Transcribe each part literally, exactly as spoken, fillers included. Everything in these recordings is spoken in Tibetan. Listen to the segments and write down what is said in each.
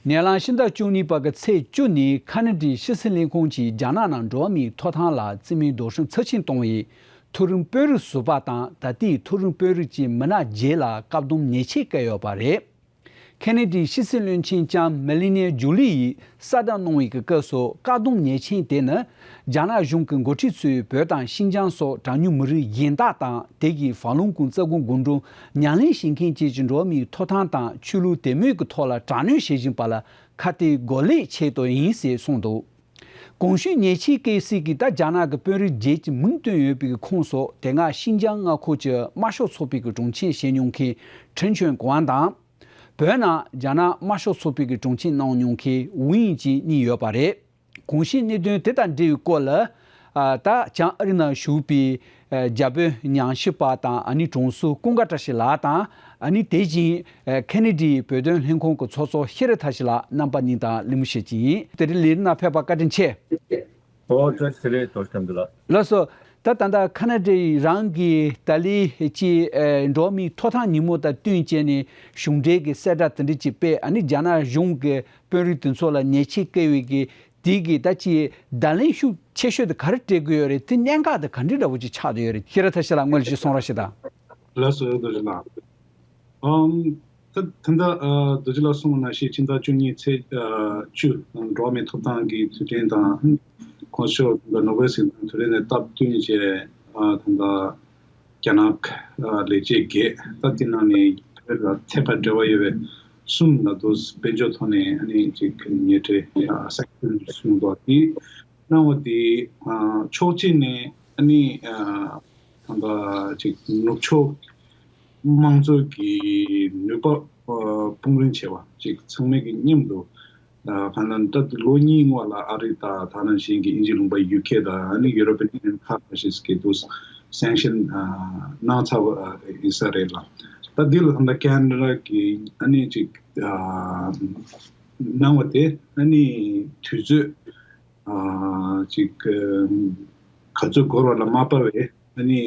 ཉེ་ལམ་ཕྱི་ཟླ་བཅུ་གཉིས་པ་གི་ཚེས་བཅུ་ཉིན་ཁ་ན་ཌའི་ཕྱི་སྲིད་ལས་ཁུངས་ཀྱིས་རྒྱ་ནག་ནང་འགྲོ་བ་མིའི་ཐོབ་ཐང་ལ་བརྩི་མེད་རྡོག་རོལ་ཚབས་ཆེན་གཏོང་བའི་མཐོ་རིམ་དཔོན་རིགས་ཟུར་པ་དང་ད་ལྟའི་མཐོ་རིམ་དཔོན་རིགས་ཀྱི་མི་སྣ་བརྒྱད་ལ་བཀག་སྡོམ་ཉེས་ཆད་བཀལ་ཡོད་པ་རེད། ཁེ་ནེ་ཌིའི་ཕྱི་སྲིད་བློན་ཆེན་ལྕམ་མེ་ལི་ནི་ཇུ་ལི་ཡིས་གསལ་བསྒྲགས་གནང་བའི་སྐབས་སུ་བཀག་སྡོམ་ཉེས་ཆད་དེ་ནི་རྒྱ་ནག་གཞུང་གི་འགོ་ཁྲིད་ཚོས་བོད་དང་ཤིན་ཅང་སོགས་གྲངས་ཉུང་མི་རིགས་གཞན་དག་དང་དེ་གའི་ཧྥ་ལུང་གུང་རྩ་ཁུག་དགོན་གྲོང་ཉམས་ལེན་བྱེད་མཁན་བཅས་ཀྱི་འགྲོ་བ་མིའི་ཐོབ་ཐང་དང་ཆོས་ལུགས་དད་མོས་ཀྱི་ཐོག་ལ་དྲག་གནོན་བྱེད་བཞིན་པ་ལ་ཁ་གཏད་དགོས་ལེགས་ཆེད་དུ་ཡིན་ཞེས་གསུངས་འདུག་གོང་ཞུས་ཉེས་ཆད་བཀལ་སའི་གི་ད་རྒྱ་ནག་གི་དཔོན་རིགས་བརྒྱད་ཀྱི་མིང་བཏོན་ཡོད་པའི་གི་ཁོངས་སུ་དེ་སྔ་ཤིན་ཅང་མངའ་ཁུལ་གྱི་དམར་ཤོག་ཚོགས་པའི་གི་དྲུང་ཆེ་བྱེད་མྱོང་མཁན་ཁྲེན་ཆོན་ཀོང་དང་། བོད་ནང་རྒྱ་ནག་དམར་ཤོག་ཚོགས་པའི་གི་དྲུང་ཆེ་གནང་མྱོང་མཁན་ཝུའུ་དབྱིང་ཅེ་གཉིས་ཡོད་པ་རེད། གོང་ཞུས་གནད་དོན་དེ་དང་འབྲེལ་བའི་སྐོར་ལ། ཨ། ད་བྱང་ཨ་རི་ནང་བཞུགས་པའི་ཨ། རྒྱ་བོད་ཉམས་ཞིབ་པ་དང་ཨ་ནི་དྲུང་ཟུར་ཀུན་དགའ་བཀྲ་ཤིས་ལགས་དང་། ཨ་ནི་དེ་བཞིན་ཨ། ཁེ་ནེ་ཌིའི་བོད་དོན་ལྷན་ཁང་གི་ཚོགས་གཙོ་ཤེས་རབ་མཐར་ཕྱིན་ལགས་རྣམ་པ་གཉིས་དང་གླེང་མོལ་བྱེད་ཀྱི་ཡིན། དེ་རིང་ལས་རིམ་ནང་ཕེབས་པར་བཀའ་དྲིན་ཆེ། ཨོ་བཀྲ་ཤིས་བདེ་ལེགས། རྡོ་རྗེ་ལགས། ལགས་སོ། ད་ད་ལྟ་ཁ་ན་ཌའི་རང་གི་ད་ལི་ཅི་ཨ། འགྲོ་བ་མིའི་ཐོབ་ཐང་ཉིན་མོ་དང་བསྟུན་བྱས་ནས་གཞུང་འབྲེལ་གྱི་གསལ་བསྒྲགས་དེ་འདྲ་ཅིག་སྤེལ། ཨ་ནི་རྒྱ་ནག་གཞུང་གི་དཔོན་རིགས་དེ་ཚོ་ལ་ཉེས་ཆད་བཀལ་བའི་གི་དེ་གི་ད་ཅི་བརྡ་ལན་ཤུགས་ཆེ་ཤོས་དེ་ག་རེ་སྤྲད་ཀྱི་ཡོད་རེད། དེ་གནད་འགག་དེ་ག་འདྲ་འདྲ་བོ་ཅིག་ཆགས་བསྡད་ཡོད་རེད། ཤེས་རབ་མཐར་ཕྱིན་ལགས་སྔོན་ལ་ཅིག་གསུང་རོགས་ཞུ་དང་། ལགས་སོ། རྡོ་རྗེ་ལགས། ཨམ། ད་ད་ལྟ་ཨ། རྡོ་རྗེ་ལགས་གསུངས་པ་ནང་བཞིན་ཕྱི་ཟླ་བཅུ་གཉིས་ཚེས་ཨ། བཅུ་འགྲོ་བ་མིའི་ཐོབ་ཐང་གི་དུས་དྲན་དང་གོང་ཞུས་ནོ་བེལ་ཞི་བདེའི་དུས་དྲན་ནས་སྟབས་བསྟུན་བྱས། ཨ། ད་ལྟ་རྒྱ་ནག་ཨ། ལས་བྱེད་བརྒྱད་ད་དེ་ནང་ནས་བོད་ལ་ཐད་ཀར་འབྲེལ་བ་ཡོད་པའི་གསུམ་ལ་དུ་དཔལ་འབྱོར་ཐོག་ནས་ཨ་ནི་ཅིག་ཉེས་ཁྲི་ཨ། སེང་ཤིན་གསུངས་འདུག་དེ་གནང་བ་དེ་ཨ། ཕྱོགས་གཅིག་ནས་ཨ་ནི་ཨ། ད་ལྟ་ཅིག་ནུབ་ཕྱོགས་དམངས་གཙོ་གི་ནུས་པ་ཨ། སྤུངས་རིང་བྱས་པ་ཅིག་ཚང་མས་ཀྱི་མཉམ་དུ་ཨ། གང་ལྟར་ད་ལོ་གཉིས་སྔོན་ལ་ཨ་རི་དང་ད་ནང་བཞིན་གྱི་དབྱིན་ཇི་ལུང་པ་ཡུ་ཁེ་དང་ཨ་ནི་ཡུ་རོ་པི་ཡུ་ནི་ཡན་ཁག་ཁ་ཤས་ཀྱིས་དུ་སེང་ཤིན་ཨ། གནང་ཚར་བ་ཡིན་ས་རེད་ལ། ད་འདི་ལ་ད་ལྟ་ཁེ་ན་ཌ་གིས་ཨ་ནི་ཅིག་ཨ། གནང་བ་དེ་ཨ་ནི་དུས་ཚོད་ཨ། ཅིག་ག་ཚོད་འགོར་བ་ལ་མ་ལྟོས་པའི་ཨ་ནི་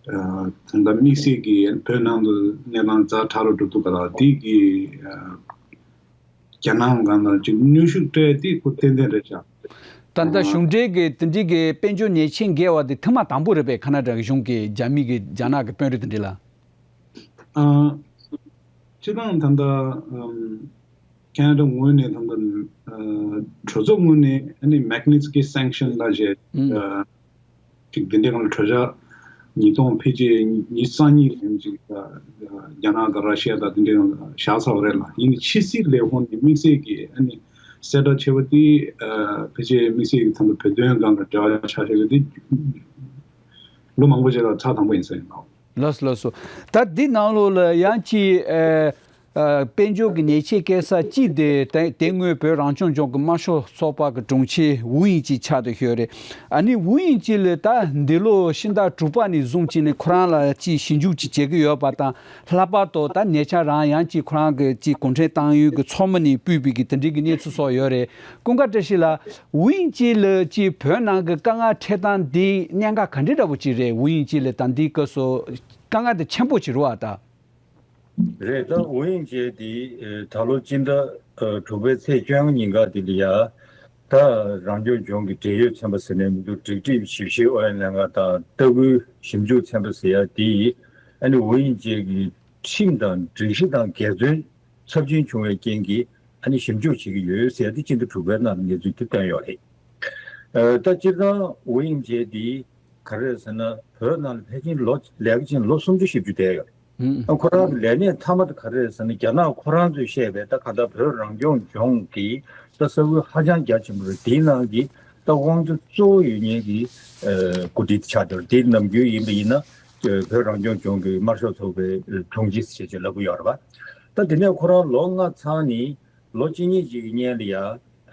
ཨ། ད་ལྟ་དམིགས་བསལ་གྱི་བོད་ནང་དུ་གནས་སྟངས་ཛ་དྲག་རུ་འགྲོ་འདུག་ག་ལ་འདི་གི་ཨ། རྒྱ་ནག་སྒང་ལ་ཅིག་གནོན་ཤུགས་སྤྲད་དེ་ཁོ་ཏན་ཏན་རེད་ཤག་ད་ལྟ་གཞུང་འབྲེལ་གྱི་དེ་འདྲའི་གི་དཔལ་འབྱོར་ཉེས་ཆད་འགེལ་བ་དེ་ཐེངས་མ་དང་པོ་རེད་པས། ཁ་ན་ཌ་གཞུང་གིས་རྒྱ་མི་གི་རྒྱ་ནག་གི་དཔོན་རིགས་དེ་འདྲ་ལ། ཨ། སྤྱིར་བཏང་ད་ལྟ་ཨམ། ཁེ་ན་ཌ་ངོས་ནས་ད་ལྟ་ཨ། གྲོས་ཚོགས་ངོས་ནས་ཨ་ནི་མེག་ནི་སི་ཀི་སེང་ཤིན་ལ་ཞེས་ཨ། ཅིག་འདི་འདྲའི་སྒང་ལ་གྲོས་འཆར་ཉིས་སྟོང་ཕལ་ཆེར་ཉི་ཤུ་རྩ་གཉིས་ལན་ཅིག་ཨ། རྒྱ་ནག་དང་ར་ཤི་ཡ་དང་འདི་འདྲའི་སྒང་ལ་བཞག་ཚར་བ་རེད་ལ། ཡིན་ནའི་ཕྱི་སྲིད་ལས་ཁུངས་ནས་དམིགས་བསལ་གྱི་ཨ་ནི་གསལ་བསྒྲགས་བྱས་པ་དེ་ཨ། ཕལ་ཆེར་དམིགས་བསལ་གྱི་ད་ལྟ་བོད་དོན་སྒང་ལ་འབྲེལ་བ་ཆགས་བཞག་པ་དེ་ལོ་མང་པོ་ཅིག་ལ་ཚར་དང་པོ་ཡིན་ས་ཡིན་ནོ། ལགས་སོ། ལགས་སོ། ད་འདི་ནང་ལོགས་ལ་ཡང་ཅིག་ཨ། ཨ། དཔལ་འབྱོར་གྱི་ཉེས་ཆད་བཀལ་ས་གཅིག་དེ་དེ་དེ་སྔོན་བོད་རང་སྐྱོང་ལྗོངས་ཀྱི་དམར་ཤོག་ཚོགས་པ་གི་དྲུང་ཆེ་ཝུའུ་དབྱིང་ཅེ་ཆགས་བསྡད་ཡོད་རེད། ཨ་ནི་ཝུའུ་དབྱིང་ཅེ་ལ་ད་འདི་ལོ་ཕྱི་ཟླ་དྲུག་པ་ནས་བཟུང་བྱས་ནས་ཁོ་རང་ལ་ཅིག་ཞིབ་འཇུག་ཅིག་བྱེད་ཀྱི་ཡོད་པ་དང་། ལྷག་པར་དུ་ད་ཉེ་ཆར་རང་ཡང་ཅིག་ཁོ་རང་གི་ཅིག་གུང་ཁྲན་ཏང་ཡོན་གྱི་ཚོགས་མི་ནས་ཕུད་པའི་གི་དེ་འདྲའི་གི་གནས་ཚུལ་སོགས་ཡོད་རེད། ཀུན་དགའ་བཀྲ་ཤིས་ལགས། ཝུའུ་དབྱིང་ཅེ་ལ་ཅིག་བོད་ནང་གི་དཀའ་ངལ་འཕྲད་སྟངས་འདི་གནད་འགག་ག་འདྲའི་འདྲ་པོ་ཅིག་རེད། ཝུའུ་དབྱིང་ཅེ་ལ་ད་འདིའི་སྐབས་སུ་དཀའ་ངལ་དེ་ཆེན་པོ་ཅིག་རེད་པ་ད། རེད། ད་ཝུའུ་དབྱིང་ཅེ་འདི་ད་ལོ་སྤྱི་ཟླ་དྲུག་པའི་ཚེས་བཅོ་ལྔ་ཉིན་ཀ་འདི་ལ་ཡ། ད་རང་སྐྱོང་ལྗོངས་ཀྱི་འབྲེལ་ཡོད་ཚན་པ་ཟེར་ནས་མི་འདུག་སྒྲིག་ཁྲིམས་ཞིབ་བཤེར་ཨུ་ཡོན་ལྷན་ཁང་དང་ལྟ་སྐུལ་ཞིབ་འཇུག་ཚན་པ་ཟེར་ཡ་དེ་ཡིས་ཨ་ནི་ཝུའུ་དབྱིང་ཅེ་གི་ཁྲིམས་དང་སྒྲིག་གཞི་དང་འགལ་འཛོལ་ཚབས་ཆེན་བྱུང་བའི་རྐྱེན་གྱིས་ཨ་ནི་ཞིབ་འཇུག་བྱེད་ཀྱི་ཡོད་ཟེར་ཡ་དེ་སྤྱི་ཟླ་དྲུག་པའི་ནང་ལ་གནས་ཚུལ་དེ་བཏོན་ཡོད་རེད། ད་སྤྱིར་བཏང་ཝུའུ་དབྱིང་ཅེ་འདི་ག་རེ་རེད་ཟེར་ན། བོད་ནང་ལ་ཕལ་ཆེར་ལོ་ལས་ཀ་བྱས་ནས་ལོ་སུམ་ཅུ་བཞི་བཅུ་བསྡད་ཡོད་རེད། ཨ། ཁོ་རང་གི་ལས་གནས་མཐའ་མ་དེ་ག་རེ་རེད་ཟེར་ན། རྒྱ་ནག་ཁོ་རང་ཚོས་བཤད་པའི་ད་གང་ལྟར་བོད་རང་སྐྱོང་ལྗོངས་ཀྱི་ད་ས་ཁུལ་ཧ་ཅང་རྒྱ་ཆེན་པོ་རེད། དེའི་ནང་གི་ད་དབང་ཆ་གཙོ་བོ་ཡོད་མཁན་གྱི་ཨ་འགོ་ཁྲིད་དེ་ཆགས་བསྡད་ཡོད་རེད། དེ་ནམ་རྒྱུན་ཡིན་པ་ཡིན་ན་བོད་རང་སྐྱོང་ལྗོངས་ཀྱི་དམར་ཤོག་ཚོགས་པའི་དྲུང་ཆེ་ཞེས་ལབ་ཀྱི་ཡོད་རེད་པ། ད་དེ་ནས་ཁོ་རང་ལོ་ལྔ་ཚང་ནས་ལོ་གཅིག་གཉིས་ཅིག་གི་སྔོན་ལ་ཡ།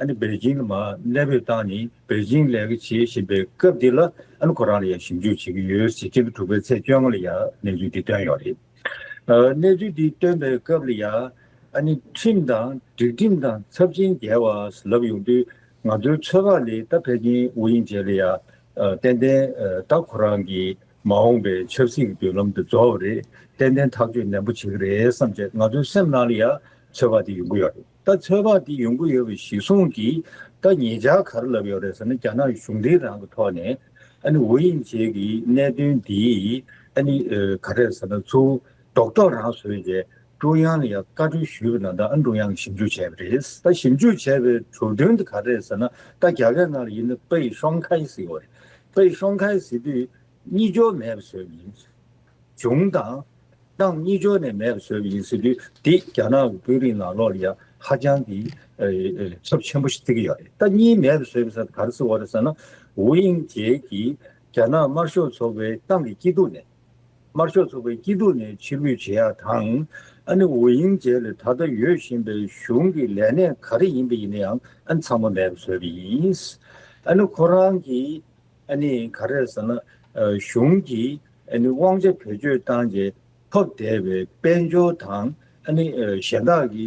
ཨ་ནི་པེ་ཅིང་ལ་མར་གནས་སྤོས་བཏང་ནས་པེ་ཅིང་ལས་ཀ་བྱེད་བཞིན་པའི་སྐབས་འདི་ལ་ཨ་ནི་ཁོ་རང་ལ་ཡང་ཞིབ་འཇུག་བྱེད་ཀྱི་ཡོད་ཟེར་སྤྱི་ཟླ་དྲུག་པའི་ཚེས་བཅོ་ལྔ་ལ་ཡང་གནས་ཚུལ་འདི་བཏོན་ཡོད་རེད། ཨ། གནས་ཚུལ་འདི་བཏོན་པའི་སྐབས་ལ་ཡང་ཨ་ནི་ཁྲིམས་དང་སྒྲིག་ཁྲིམས་དང་ཚབས་ཆེན་འགལ་བ་ལབ་ཡོང་དུས། ང་ཚོའི་ཚོད་དཔག་ལས་ད་ཕལ་ཆེར་ཝུའུ་དབྱིང་ཅེ་ལ་ཡང་ཨ་ཏན་ཏན་ཨ་ད་ཁོ་རང་གི་མ་འོངས་པའི་ཆབ་སྲིད་ཀྱི་མདུན་ལམ་དེ་རྫོགས་པ་རེད། ཏན་ཏན་ཐག་གཅོད་ནན་པོ་བྱེད་ཀྱི་རེད་བསམ་བྱས། ང་ཚོའི་སེམས་ནང་ལ་ཡང་ ཚོད་དཔག་དེ་ཡོང་གི་ཡོད་རེད། ད་ཚོད་དཔག་དེ་ཡོང་གི་ཡོད་པའི་གཞི་བཟུང་གིས་ད་ཉེ་ཆར་ག་རེ་ལབ་ཡོད་རེད་ཟེར་ན། རྒྱ་ནག་གཞུང་འབྲེལ་རང་གི་ཐོག་ནས་ཨ་ནི་ཝུ་དབྱིང་ཇེ་གི་གནད་དོན་འདི་ཨ་ནི་ཨ་ག་རེ་ཟེར་ན། ཚུར་རྡོག་རྡོག་རང་བཟོས་རྗེས་ཀྲུང་དབྱང་ལ་ཡང་བཀའ་འཁྲོལ་ཞུས་པ་ནང་ལྟར་ཨ་ནི་ཀྲུང་དབྱང་གིས་ཞིབ་འཇུག་བྱས་པ་རེད། ད་ཞིབ་འཇུག་བྱས་པའི་གྲུབ་དོན་དེ་ག་རེ་རེད་ཟེར་ན། ད་རྒྱ་སྐད་ནང་ལ་ཡིན་ན་被双开ཟེར་བ་རེད། 被双开ཟེར་དུས་གཉིས་སྦྱོར་མེད་པ་བཟོས་པ་ཡིན། གཞུང་དང་ཏང་གཉིས་སྦྱོར་ནས་མེད་པ་བཟོས་པ་ཡིན་ཟེར་དུས། འདི་རྒྱ་ནག་གི་དཔོན་རིགས་ནང་ལོགས་ལ་ཡང་ཧ་ཅང་གི་ཨ་ཨ་ཚབས་ཆེན་པོ་ཞིག་བརྩི་གི་ཡོད་རེད། ད་གཉིས་མེད་པ་བཟོས་པ་ཟེར་ག་རེ་ཟེར་བ་རེད་ཟེར་ན། ཝུ་དབྱིང་ཇེ་གིས་རྒྱ་ནག་དམར་ཤོག་ཚོགས་པའི་ཏང་གི་སྐྱིད་སྡུག་ནས། དམར་ཤོག་ཚོགས་པའི་སྐྱིད་སྡུག་ནས་ཕྱིར་འབུད་བྱེད་ཡག་དང་། ཨ་ནི་ཝུ་དབྱིང་ཇེ་ལ་ད་ལྟ་ཡོད་བཞིན་པའི་གཞུང་གི་ལས་གནས་ག་རེ་ཡིན་པ་ཡིན་ན་ཡང་ཨ་ནི་ཚང་མ་མེད་པ་བཟོས་པ་ཡིན། ཨ་ནི་ཁོ་རང་གིས་ཨ་ནི་ག་རེ་ཟེར་ན། ཨ་གཞུང་གིས་ཨ་ནི་དབང་ཆ་བེད་སྤྱོད་བཏང་རྗེས་ཐོབ་བསྡད་པའི་དཔལ་འབྱོར་དང་། ཨ་ནི་ཨ་གཞན་དག་གི་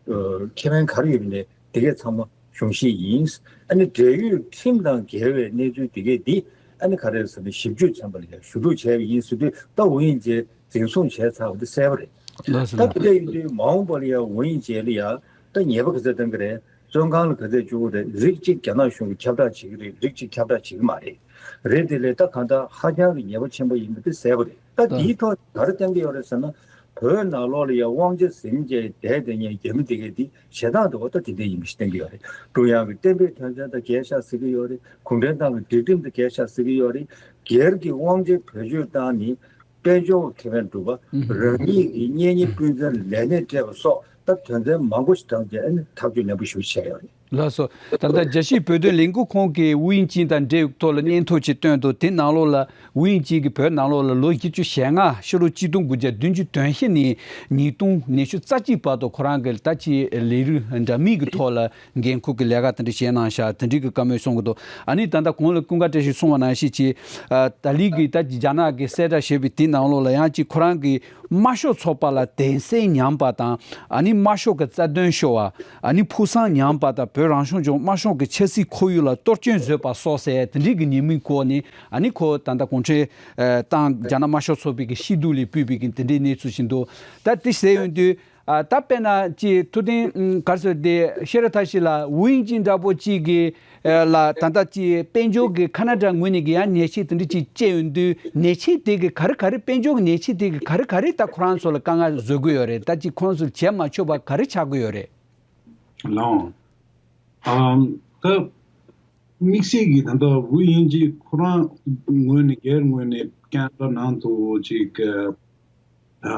ཨ་ཁེ་ཕན་ག་རེ་ཡོད་མེད་དེ་གས་ཚང་མ་གཞུང་བཞེས་ཡིན། ཨ་ནི་འབྲེལ་ཡོད་ཁྲིམས་དང་འགལ་བའི་གནས་ཚུལ་དེ་གས་འདི་ཨ་ནི་ག་རེ་ཟེར་ན། ཞིབ་འཇུག་ཚན་པ་ལ་ཡང་ཞུ་གཏུག་བྱས་པ་ཡིན་ཟེར་དུས། ད་ཝུ་དབྱིང་ཇེ་འཛིན་བཟུང་བྱས་ཚར་བ་འདི་གསལ་པོ་རེད། ལགས་སོ། ད་ལགས། དེ་འདྲ་ཡིན་དུས་མ་འོངས་པ་ལ་ཡང་ཝུ་དབྱིང་ཇེ་ལ་ཡང་ད་ཉེས་པ་ག་ཚད་གཏང་གི་རེད། བཙོན་ཁང་ལ་ག་ཚད་བཅུག་གི་རེད། རིགས་གཅིག་རྒྱ་ནག་གཞུང་གིས་ཁྱབ་བསྒྲགས་བྱེད་ཀྱི་རེད། རིགས་གཅིག་ཁྱབ་བསྒྲགས་བྱེད་ཀྱི་མ་རེད། རེད་དེ་ལས་ད་གང་ལྟར་ཧ་ཅང་གི་ཉེས་པ་ཆེན་པོ་ཡིན་པ་དེ་གསལ་པོ་རེད། ད་ལགས། དེའི་ཐོག་ག་རེ་བསྟན་གྱི་ཡོད་རེད་ཟེར་ན། བོད་ནང་ལོགས་ལ་ཡང་དབང་ཆ་ཟིན་བྱས་བསྡད་དེ་ཉན་རྒྱ་མི་དེ་གས་འདི་བྱེད་སྟངས་དེ་འོ་ད་དེ་འདྲ་ཡིན་པ་ཞིག་བསྟན་གྱི་ཡོད་རེད། ཀྲུང་དབྱང་གི་གཏན་འབེབས་དོན་ཚན་དང་འགལ་ཤག་ཟེར་གྱི་ཡོད་རེད། གུང་ཁྲན་ཏང་གི་སྒྲིག་ཁྲིམས་དང་འགལ་ཤག་ཟེར་གྱི་ཡོད་རེད། སྒེར་གྱི་དབང་ཆ་བེད་སྤྱོད་བཏང་ནས་དཔལ་འབྱོར་གྱི་ཁེ་ཕན་སྒྲུབ་པ། ཨུ་ཧུ། རང་ཉིད་ཀྱི་གཉེན་ཉེ་སྤུན་མཆེད་ལ་ལས་གནས་སྤྲད་པ་སོགས་ད་དོན་ཚན་མང་པོ་ཞིག་བགྲངས་རྗེས་ཨ་ནི་ཐག་གཅོད་ནན་པོ་ཞིག་བྱས་ཡོད་རེད། ལགས་སོ། ད་ལྟ་རྒྱལ་སྤྱིའི་བོད་དོན་ལས་འགུལ་ཁང་གིས་ཝུའུ་དབྱིང་ཅིན་དང་འབྲེལ་ཡོད་ཐོག་ལ་སྙན་ཐོ་ཅིག་བཏོན་འདུག་དེ་ནང་ལོགས་ལ་ཝུའུ་དབྱིང་ཅིན་གྱིས་བོད་ནང་ལོགས་ལ་ལོ་བཞི་བཅུ་ཞེ་ལྔ། ཕྱི་ལོ་གཅིག་སྟོང་དགུ་བརྒྱ་བདུན་ཅུ་དོན་བཞི་ནས་ཉིས་སྟོང་ཉི་ཤུ་རྩ་གཅིག་བར་དུ་ཁོ་རང་གི་ད་ཅིག་ལས་རིགས་འདྲ་མིན་གྱི་ཐོག་ལ་འགན་ཁུར་གྱི་ལས་ཀ་དེ་འདྲ་བྱས་གནང་ཤག་དེ་འདྲའི་གི་བཀའ་མོལ་གསུང་གི་འདུག་ཨ་ནི་ད་ལྟ་གོང་ལ་ཀུན་དགའ་བཀྲ་ཤིས་གསུངས་པ་ནང་བཞིན་གྱི་ཨ་ཏཱ་ལི་གིས་ད་ཅིག་རྒྱ་ནག་གིས་གསལ་བསྒྲགས་བྱས་པའི་དེའི་ནང་ལོགས་ལ་ཡང་ཅིག་ཁོ་རང་གིས་དམར་ཤོག་ཚོགས་པ་ལ་དད་སེམས་ཉམས་པ་དང་། ཨ་ནི་དམར་ཤོག་གི་རྩ་དོན་ཤོར་བ། ཨ་ནི་ཕུགས་བསམ་ཉམས་པ་དང་། བོད་རང་སྐྱོང་ལྗོངས་དམར་ཤོག་གི་ཆབ་སྲིད་ཁོར་ཡུག་ལ་གཏོར་སྐྱོན་བཟོས་པ་སོགས་ཟེར་དེ་འདྲའི་གི་ཉེས་མིང་བཀོད་ནས། ཨ་ནི་ཁོ་ད་ལྟ་གུང་ཁྲན་ཨ་ཏང་རྒྱ་ནག་དམར་ཤོག་ཚོགས་པའི་གི་སྐྱིད་སྡུག་ལ་ཕུལ་བའི་གི་དེ་འདྲའི་གནས་ཚུལ་ཞིག་འདུག་ད་དེ་ཟེར་ཡོང་དུས། ཨ་ད་དཔེར་ན་ཅིག་ཐུབ་བསྟན་ཨ་ག་རེ་ཟེར་དེ་ཤེས་རབ་མཐར་ཕྱིན་ལགས་ཝུའུ་དབྱིང་ཅིན་འདྲ་པོ་ཅིག་གིས་ཨ་ལ་ད་ལྟ་ཅིག་དཔལ་འབྱོར་གྱི་ཁ་ན་ཌ་ངོས་ནས་ཀྱི་ཡང་ཉེས་ཆད་དེ་འདྲ་ཅིག་བཅད་ཡོང་དུས། ཉེས་ཆད་དེ་གི་ག་རེ་ག་རེ། དཔལ་འབྱོར་གྱི་ཉེས་ཆད་དེ་གི་ག་རེ་ག་རེ་ད་ཁོ་རང་ཚོ་ལ་དཀའ་ངལ་བཟོ་གི་ཡོད་རེད། ད་ཅིག་ཁོ་རང་ཚོ་ལ་བྱེད་མ་ཆོག་པ་ག་རེ་ཆགས་ཀྱི་ཡོད་རེད། ལགས། ཨམ་ད་དམིགས་བསལ་གྱི་ད་ལྟ་ཝུའུ་དབྱིང་ཅིན་ཁོ་རང་ངོས་ནས་སྒེར་ངོས་ནས་ཁེ་ན་ཌ་ནང་དུ་ཅིག་ཨ་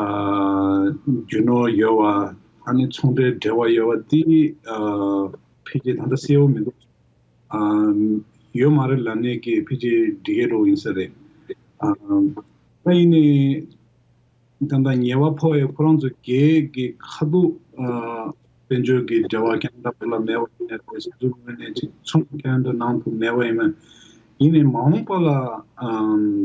རྒྱུ་ནོར་ཡོད་པ། ཨ་ནི་ཚོང་འབྲེལ་འབྲེལ་བ་ཡོད་པ་དེ་ཨ་ཕལ་ཆེར་ད་ལྟ་གསལ་པོ་མི་འདུག་ཨ་ཡོད་མ་རེད་ལབ་ནས་ཀྱི་ཕལ་ཆེར་འགྲིག་གི་འགྲོ་ཡིན་ས་རེད། ཨ་ད་ཡིན་ནའི་ད་ལྟ་ཉེས་པ་ཕོག་ཡས་ཁོ་རང་ཚོ་སྒེར་གྱི་ཁ་ཐུག་ཨ་དཔལ་འབྱོར་གྱི་འབྲེལ་བ་ཁེ་ན་ཌ་བར་ལ་མེད་པ་ཡིན་ན་རེད། སོ་སོའི་ངོས་ནས་ཅིག་ཚོང་ཁེ་ན་ཌ་ནང་དུ་མེད་པ་ཡིན་ན། ཡིན་ནའི་མ་འོངས་པ་ལ་ཨ་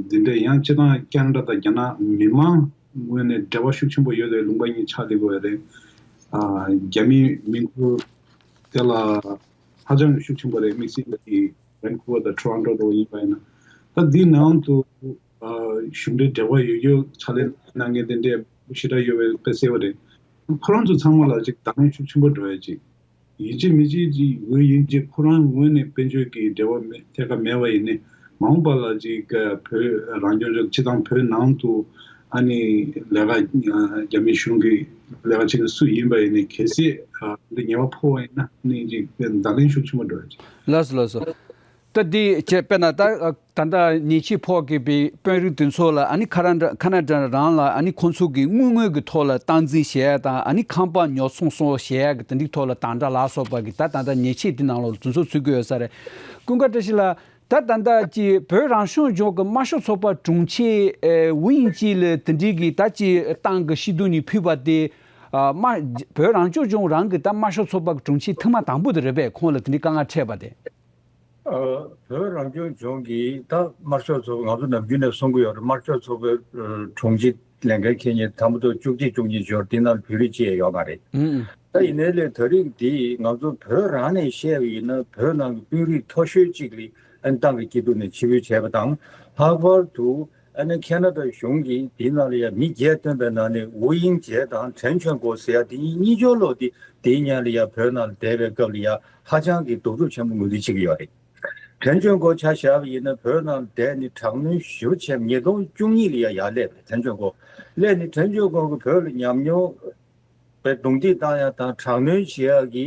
འདི་འདྲའི་ཡང་སྤྱིར་བཏང་ཁེ་ན་ཌ་དང་རྒྱ་ནག་མི་མང་ངོས་ནས་འབྲེལ་བ་ཤུགས་ཆེན་པོ་ཡོད་རེད། ལུང་པ་གཉིས་ཆགས་བསྡད་ཀྱི་ཡོད་རེད། ཨ་རྒྱ་མིའི་མིང་ཁུར་དེ་ལ་ཧ་ཅང་གི་ཤུགས་ཆེན་པོ་རེད། དམིགས་བསལ་གྱི་ཝན་ཀུ་ཝར་དང་ཊོ་རོན་ཊོ་འདྲ་བོ་ཡིན་པ་ཡིན་ན། ད་འདི་ནང་དུ་ཨ་གཞུང་འབྲེལ་འབྲེལ་བ་ཡོད་རྒྱུ་ཕྱག་ལས་གནང་མཁན་དེ་འདྲའི་ཞེ་དྲག་ཡོད་པའི་དཔེ་གསལ་པོ་རེད། ཁོ་རང་ཚོ་ཚང་མ་ལ་ཅིག་བརྡ་ལན་ཤུགས་ཆེན་པོ་འགྲོ་ཡ་ཅིག་ཡིན་གཅིག་མིན་གཅིག་ཅིག་ཝུའུ་དབྱིང་ཅིན་ཁོ་རང་ངོས་ནས་དཔལ་འབྱོར་གྱི་འབྲེལ་བ་མེད་ཐད་ཀར་མེད་པ་ཡིན་ནའི། མ་འོངས་པ་ལ་ཅིག་བོད་རང་སྐྱོང་ལྗོངས་སྤྱི་བཏང་བོད་ནང་དུ་ཨ་ནི་ལས་ཀ་རྒྱ་མི་གཞུང་གི་ལས་ཀ་བྱེད་མཁན་སུ་ཡིན་པ་ཡིན་ནའི་གལ་སྲིད་འདི་ཉེས་པ་ཕོག་པ་ཡིན་ན་ཨ་ནི་ཅིག་བརྡ་ལན་ཤུགས་ཆེན་པོ་འགྲོ་ཡ་ཅིག་ལགས་སོ་ལགས་སོ། ད་འདི་བྱས་དཔེར་ན་ད་ད་ལྟ་ཉེས་ཆད་ཕོག་གི་པའི་དཔོན་རིགས་དེ་ཚོ་ལ་ཨ་ནི་ཁ་ར་འདྲ་ཁ་ན་ཌ་རང་ལ་ཨ་ནི་ཁོང་ཚོ་གི་དངུལ་དངོས་ཀྱི་ཐོག་ལ་སྟངས་འཛིན་བྱེད་ཡ་དང་། ཨ་ནི་ཁང་པ་ཉོ་ཚོང་སོགས་བྱེད་ཡ་གི་དེ་འདྲའི་ཐོག་ལ་དམ་དྲག་ལ་སོགས་པ་གི་ད་ད་ལྟ་ཉེས་ཆད་དེ་ནང་ལོགས་དེ་ཚོ་ཚུད་ཀྱི་ཡོད་ས་རེད། ཀུན་དགའ་བཀྲ་ཤིས་ལགས། ད་ད་ལྟ་ཀྱི་བོད་རང་སྐྱོང་ལྗོངས་ཀྱི་དམར་ཤོག་ཚོགས་པ་དྲུང་ཆེ་ཨེ་ཝུའུ་དབྱིང་ཅིན་ལ་དེ་འདྲའི་གི་ད་ཀྱི་ཏང་གི་སྐྱིད་སྡུག་ནས་ཕུལ་བ་དེ། ཨ་དམར་བོད་རང་སྐྱོང་ལྗོངས་རང་གི་ད་དམར་ཤོག་ཚོགས་པ་གི་དྲུང་ཆེ་ཐེངས་མ་དང་པོ་དེ་རེད་པས། ཁོང་ལ་དེ་འདྲའི་དཀའ་ངལ་འཕྲད་པ་དེ། ཨ་བོད་རང་སྐྱོང་ལྗོངས་ཀྱི་ད་དམར་ཤོག་ཚོགས་པ་ང་ཚོ་ནམ་རྒྱུན་ནས་གསུང་གི་ཡོད་རེད། དམར་ཤོག་ཚོགས་པའི་ཨ་དྲུང་ཆེ་ལས་འགན་འཁྱེར་མཁན་དང་པོ་ཐོག་བཅུ་གཅིག་བཅུ་གཉིས་འབྱོར་དེ་ནང་བོད་རིགས་གཅིག་ཡང་ཡོད་མ་རེད། ཨང་། ད་ཡིན་ནའི་ལས་ད་རིང་འདི་ང་ཚོ་བོད་རང་ནས་བཤད་པ་ཡིན་ན་བོད་ནང་གི་དཔོན་རིགས་མཐོ་ཤོས་གཅིག་ལ་ཨ་ནི་ཏང་གི་སྐྱིད་སྡུག་ནས་ཕྱིར་འབུད་བྱས་པ་དང་། ལྷག་པར་དུ་ ཨ་ནི་ཁེ་ན་ཌ་གཞུང་གིས་དེའི་ནང་ལ་ཡ་མི་བརྒྱད་བཏོན་པའི་ནང་ནས་ཝུ་དབྱིང་ཇེ་དང་ཁྲེན་ཆོན་གོ་ཟེར་ཡ་དེ་གཉིས་གཉིས་ཆར་ལོ་དེ་དེའི་ཉིན་ལ་ཡ་བོད་ནང་ལ་བསྡད་པའི་སྐབས་ལ་ཡ་ཧ་ཅང་གི་གདུག་རྩུབ་ཆེན་པོ་ངོས་འཛིན་བྱེད་ཀྱི་ཡོད་རེད། ཁྲེན་ཆོན་གོ་ཆ་བཞག་པ་ཡིན་ན་བོད་ནང་བསྡད་ནས་དྲག་གནོན་ཞེ་པོ་བྱས། ཉིས་སྟོང་བཅུ་གཉིས་ལ་ཡ་ཡར་སླེབས་རེད་ཁྲེན་ཆོན་གོ། སླེབས་ནས་ཁྲེན་ཆོན་གོ་གིས་བོད་ལ་ཉམས་མྱོང་པའི་རྡུང་རྡེག་བཏང་ཡ་དང་དྲག་གནོན་བྱེད་ཡ་གི་